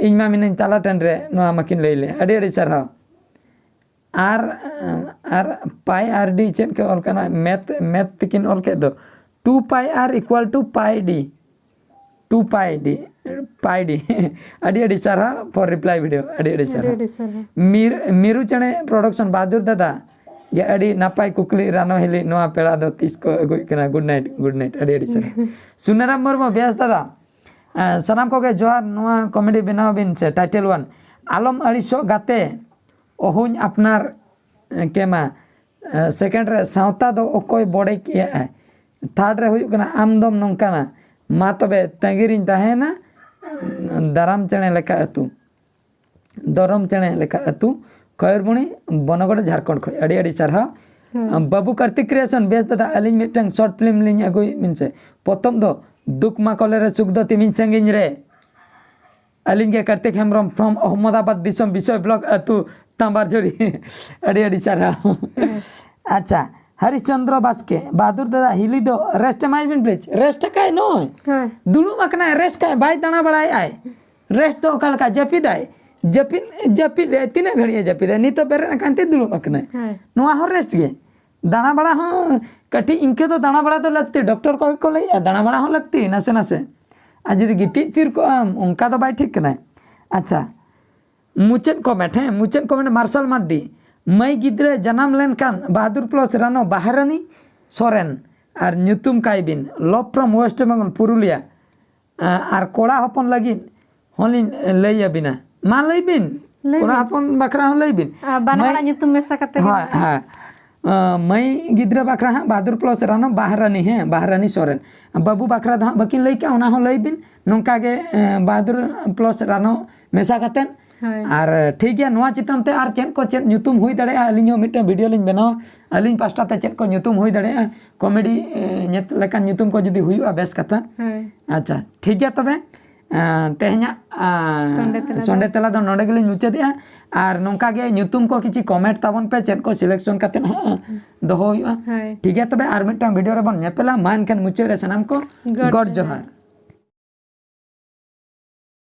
ᱤᱧ ᱢᱟ ᱢᱤᱱᱟᱹᱧ ᱛᱟᱞᱟ ᱴᱟᱺᱰ ᱨᱮ, ᱱᱚᱣᱟ ᱢᱟᱠᱤᱱ ᱞᱟᱹᱭ ᱞᱮ᱾ ᱟᱹᱰᱤ ᱟᱹᱰᱤ ᱥᱟᱨᱦᱟᱣ᱾ ᱟᱨ, ᱟᱨ ᱯᱟᱭ ᱟᱨ ᱰᱤ ᱪᱮᱫ ᱠᱚ ᱚᱞ ᱠᱟᱱᱟ? ᱢᱮᱛᱷ, ᱢᱮᱛᱷ ᱛᱤᱠᱤᱱ ᱚᱞ ᱠᱮᱫ ᱫᱚ᱾ Two pi r equal to pi d, two pi d᱾ ᱯᱟᱭᱰᱤ᱾ ᱟᱹᱰᱤ ᱟᱹᱰᱤ ᱥᱟᱨᱦᱟᱣ for reply video, ᱟᱹᱰᱤ ᱟᱹᱰᱤ ᱟᱹᱰᱤ ᱥᱟᱨᱦᱟᱣ᱾ ᱟᱹᱰᱤ ᱥᱟᱨᱦᱟᱣ᱾ ᱢᱤᱨ ᱢᱤᱨᱩ ᱪᱮᱬᱮ ᱯᱨᱚᱰᱟᱠᱥᱚᱱ ᱵᱟᱦᱟᱫᱩᱨ ᱫᱟᱫᱟ ᱜᱮ ᱟᱹᱰᱤ ᱱᱟᱯᱟᱭ ᱠᱩᱠᱞᱤ ᱨᱟᱱᱚ ᱦᱤᱞᱤ, ᱱᱚᱣᱟ ᱯᱮᱲᱟ ᱫᱚ ᱛᱤᱥ ᱠᱚ ᱟᱹᱜᱩᱭᱮᱫ ᱠᱟᱱᱟ? Good night, good night, ᱟᱹᱰᱤ ᱟᱹᱰᱤ ᱥᱟᱨᱦᱟᱣ᱾ ᱥᱩᱱᱟᱨᱟᱢ ᱢᱩᱨᱢᱩ, ᱵᱮᱥ ᱫᱟᱫᱟ᱾ ᱮᱸ, ᱥᱟᱱᱟᱢ ᱠᱚᱜᱮ ᱡᱚᱦᱟᱨ᱾ ᱱᱚᱣᱟ ᱠᱚᱢᱮᱰᱤ ᱵᱮᱱᱟᱣ ᱵᱤᱱ ᱥᱮ, ᱴᱟᱭᱴᱮᱞ ᱚᱣᱟᱱ, ᱟᱞᱚᱢ ᱟᱹᱲᱤᱥᱚᱜ ᱜᱟᱛᱮ, ᱚᱦᱚᱧ ᱟᱯᱱᱟᱨ ᱠᱮᱢᱟ᱾ ᱥᱮᱠᱮᱱᱰ ᱨᱮ ᱥᱟᱶᱛᱟ ᱫᱚ ᱚᱠᱚᱭ ᱵᱚᱲᱮ ᱠᱮᱜᱼᱟᱭ? ᱛᱷᱟᱨᱰ ᱨᱮ ᱦᱩᱭᱩᱜ ᱠᱟᱱᱟ ᱟᱢ ᱫᱚᱢ ᱱᱚᱝᱠᱟᱱᱟ᱾ ᱢᱟ ᱛᱚᱵᱮ ᱛᱟᱺᱜᱤ ᱨᱤᱧ ᱛᱟᱦᱮᱱᱟ, ᱫᱟᱨᱟᱢ ᱪᱮᱬᱮ ᱞᱮᱠᱟ ᱟᱹᱛᱩ, ᱫᱚᱨᱚᱢ ᱪᱮᱬᱮ ᱞᱮᱠᱟ ᱟᱹᱛᱩ, ᱠᱷᱚᱭᱩᱨᱵᱩᱲᱤ, ᱵᱚᱱᱚᱜᱚᱰ, ᱡᱷᱟᱲᱠᱷᱚᱸᱰ ᱠᱷᱚᱱ᱾ ᱟᱹᱰᱤ ᱟᱹᱰᱤ ᱥᱟᱨᱦᱟᱣ᱾ ᱵᱟᱹᱵᱩ ᱠᱟᱨᱛᱤᱠ ᱠᱨᱤᱭᱮᱥᱚᱱ, ᱵᱮᱥ ᱫᱟᱫᱟ, ᱟᱹᱞᱤᱧ ᱢᱤᱫᱴᱟᱝ ᱥᱚᱨᱴ ᱯᱷᱤᱞᱢ ᱞᱤᱧ ᱟᱹᱜᱩᱭ ᱵᱤᱱ ᱥᱮ᱾ ᱯᱚᱛᱚᱵ ᱫᱚ ᱫᱩᱠ ᱢᱟ ᱠᱚᱞᱮ ᱨᱮ, ᱥᱩᱠ ᱫᱚ ᱛᱤᱢᱤᱧ ᱥᱟᱺᱜᱤᱧ ᱨᱮ᱾ ᱟᱹᱞᱤᱧ ᱜᱮ ᱠᱟᱨᱛᱤᱠ ᱦᱮᱢᱵᱨᱚᱢ from ᱚᱦᱢᱚᱫᱟᱵᱟᱫᱽ ᱫᱤᱥᱚᱢ, ᱵᱤᱥᱚᱭ ᱵᱞᱚᱠ, ᱟᱹᱛᱩ ᱛᱟᱢᱵᱟᱨᱡᱷᱩᱨᱤ᱾ ᱟᱹᱰᱤ ᱟᱹᱰᱤ ᱥᱟᱨᱦᱟᱣ᱾ ᱟᱪᱪᱷᱟ, ᱦᱚᱨᱤᱥ ᱪᱚᱱᱫᱨᱚ ᱵᱟᱥᱠᱮ, ᱵᱟᱦᱟᱫᱩᱨ ᱫᱟᱫᱟ, ᱦᱤᱞᱤ ᱫᱚ ᱨᱮᱥᱴ ᱮᱢᱟᱭ ᱵᱤᱱ ᱯᱞᱤᱡᱽ᱾ ᱨᱮᱥᱴ ᱟᱠᱟᱭ ᱱᱚᱜᱼᱚᱭ, ᱦᱮᱸ᱾ ᱫᱩᱲᱩᱵ ᱟᱠᱟᱱᱟᱭ, ᱨᱮᱥᱴ ᱠᱟᱭ, ᱵᱟᱭ ᱫᱟᱬᱟ ᱵᱟᱲᱟᱭᱮᱫᱼᱟᱭ᱾ ᱨᱮᱥᱴ ᱫᱚ ᱚᱠᱟ ᱞᱮᱠᱟ? ᱡᱟᱹᱯᱤᱫᱟᱭ, ᱡᱟᱹᱯᱤᱫ, ᱡᱟᱹᱯᱤᱫ ᱨᱮ ᱛᱤᱱᱟᱹᱜ ᱜᱷᱟᱹᱲᱤᱡ ᱮ ᱡᱟᱹᱯᱤᱫᱟ? ᱱᱤᱛᱚᱜ ᱵᱮᱨᱮᱫ ᱟᱠᱟᱱ ᱛᱮ ᱫᱩᱲᱩᱵ ᱟᱠᱟᱱᱟᱭ᱾ ᱦᱮᱸ᱾ ᱱᱚᱣᱟ ᱦᱚᱸ ᱨᱮᱥᱴ ᱜᱮ᱾ ᱫᱟᱬᱟ ᱵᱟᱲᱟ ᱦᱚᱸ ᱠᱟᱹᱴᱤᱡ ᱤᱱᱠᱟᱹ ᱫᱚ ᱫᱟᱬᱟ ᱵᱟᱲᱟ ᱫᱚ ᱞᱟᱹᱠᱛᱤ, ᱰᱚᱠᱴᱚᱨ ᱠᱚᱜᱮ ᱠᱚ ᱞᱟᱹᱭᱮᱫᱼᱟ ᱫᱟᱬᱟ ᱵᱟᱲᱟ ᱦᱚᱸ ᱞᱟᱹᱠᱛᱤ ᱱᱟᱥᱮ ᱱᱟᱥᱮ᱾ ᱟᱨ ᱡᱩᱫᱤ ᱜᱤᱛᱤᱡ ᱛᱷᱤᱨ ᱠᱚᱜ ᱟᱢ, ᱚᱱᱠᱟ ᱫᱚ ᱵᱟᱭ ᱴᱷᱤᱠ ᱠᱟᱱᱟᱭ᱾ ᱟᱪᱪᱷᱟ, ᱢᱩᱪᱟᱹᱫ ᱠᱚᱢᱮᱱᱴ, ᱦᱮᱸ, ᱢᱩᱪᱟᱹᱫ ᱠᱚᱢᱮᱱᱴ, ᱢᱟᱨᱥᱟᱞ ᱢᱟᱨᱰᱤ, ᱢᱟᱹᱭ ᱜᱤᱫᱽᱨᱟᱹ ᱡᱟᱱᱟᱢ ᱞᱮᱱᱠᱷᱟᱱ ᱵᱟᱦᱟᱫᱩᱨ ᱯᱞᱟᱥ ᱨᱟᱱᱚ ᱵᱟᱦᱨᱟᱱᱤ ᱥᱚᱨᱮᱱ ᱟᱨ ᱧᱩᱛᱩᱢ ᱠᱟᱭ ᱵᱤᱱ, love from West Bengal, Purulia. ᱟᱨ ᱠᱚᱲᱟ ᱦᱚᱯᱚᱱ ᱞᱟᱹᱜᱤᱫ ᱦᱚᱸᱞᱤᱧ ᱞᱟᱹᱭ ᱟᱵᱤᱱᱟ, ᱢᱟ ᱞᱟᱹᱭ ᱵᱤᱱ᱾ ᱞᱟᱹᱭ ᱠᱚᱲᱟ ᱵᱤᱱ᱾ ᱦᱚᱯᱚᱱ ᱵᱟᱠᱷᱨᱟ ᱦᱚᱸ ᱞᱟᱹᱭ ᱵᱤᱱ᱾ ᱟᱨ ᱵᱟᱱᱟ ᱢᱟᱹᱭ- ᱦᱚᱲᱟᱜ ᱧᱩᱛᱩᱢ ᱢᱮᱥᱟ ᱠᱟᱛᱮ ᱜᱮ᱾ ᱦᱳᱭ, ᱦᱳᱭ᱾ ᱟᱸ, ᱢᱟᱹᱭ ᱜᱤᱫᱽᱨᱟᱹ ᱵᱟᱠᱷᱨᱟ ᱦᱟᱸᱜ ᱵᱟᱦᱟᱫᱩᱨ ᱯᱞᱟᱥ ᱨᱟᱱᱚ ᱵᱟᱦᱨᱟᱱᱤ, ᱦᱮᱸ, ᱵᱟᱦᱨᱟᱱᱤ ᱥᱚᱨᱮᱱ᱾ ᱵᱟᱹᱵᱩ ᱵᱟᱠᱷᱨᱟ ᱫᱚ ᱦᱟᱸᱜ ᱵᱟᱹᱠᱤᱱ ᱞᱟᱹᱭ ᱠᱟᱜᱼᱟ, ᱚᱱᱟ ᱦᱚᱸ ᱞᱟᱹᱭ ᱵᱤᱱ᱾ ᱱᱚᱝᱠᱟ ᱜᱮ, ᱮᱸ, ᱵᱟᱦᱟᱫᱩᱨ ᱯᱞᱟᱥ ᱨᱟᱱᱚ ᱢᱮᱥᱟ ᱠᱟᱛᱮᱫ᱾ ᱦᱳᱭ᱾ ᱟᱨ ᱴᱷᱤᱠ ᱜᱮᱭᱟ, ᱱᱚᱣᱟ ᱪᱮᱛᱟᱱ ᱛᱮ ᱟᱨ ᱪᱮᱫ ᱠᱚ ᱪᱮᱫ ᱧᱩᱛᱩᱢ ᱦᱩᱭ ᱫᱟᱲᱮᱭᱟᱜᱼᱟ, ᱟᱹᱞᱤᱧ ᱦᱚᱸ ᱢᱤᱫᱴᱟᱝ ᱵᱷᱤᱰᱤᱭᱳ ᱞᱤᱧ ᱵᱮᱱᱟᱣᱟ᱾ ᱟᱹᱞᱤᱧ ᱯᱟᱥᱴᱟ ᱛᱮ ᱪᱮᱫ ᱠᱚ ᱧᱩᱛᱩᱢ ᱦᱩᱭ ᱫᱟᱲᱮᱭᱟᱜᱼᱟ, ᱠᱚᱢᱮᱰᱤ, ᱮᱸ, ᱧᱮᱛ ᱞᱮᱠᱟᱱ ᱧᱩᱛᱩᱢ ᱠᱚ ᱡᱩᱫᱤ ᱦᱩᱭᱩᱜᱼᱟ, ᱵᱮᱥ ᱠᱟᱛᱷᱟ᱾ ᱦᱳᱭ᱾ ᱟᱪᱪᱷᱟ, ᱴᱷᱤᱠ ᱜᱮᱭᱟ ᱛᱚᱵᱮ᱾ ᱟᱸ, ᱛᱮᱦᱮᱧᱟᱜ, ᱟᱸ, ᱥᱚᱱᱰᱮ ᱛᱮᱞᱟ ᱫᱚ᱾ ᱥᱚᱱᱰᱮ ᱛᱮᱞᱟ ᱫᱚ ᱱᱚᱰᱮ ᱜᱮᱞᱤᱧ ᱢᱩᱪᱟᱹᱫᱮᱜᱼᱟ᱾ ᱟᱨ ᱱᱚᱝᱠᱟ ᱜᱮ ᱧᱩᱛᱩᱢ ᱠᱚ ᱠᱤᱪᱷᱤ ᱠᱚᱢᱮᱱᱴ ᱛᱟᱵᱚᱱ ᱯᱮ, ᱪᱮᱫ ᱠᱚ ᱥᱤᱞᱮᱠᱥᱚᱱ ᱠᱟᱛᱮᱫ ᱦᱟᱸᱜ ᱫᱚᱦᱚ ᱦᱩᱭᱩᱜᱼᱟ᱾ ᱦᱳᱭ᱾ ᱴᱷᱤᱠ ᱜᱮᱭᱟ ᱛᱚᱵᱮ, ᱟᱨ ᱢᱤᱫᱴᱟᱝ ᱵᱷᱤᱰᱤᱭᱳ ᱨᱮᱵᱚᱱ ᱧᱮᱯᱮᱞᱟ᱾ ᱢᱟ ᱮᱱᱠᱷᱟᱱ ᱢᱩᱪᱟᱹᱫ ᱨᱮ ᱥᱟᱱᱟᱢ ᱠᱚ ᱜᱚᱰ ᱜᱚᱰ ᱡᱚᱦᱟᱨ᱾ ᱡᱚᱦᱟᱨ᱾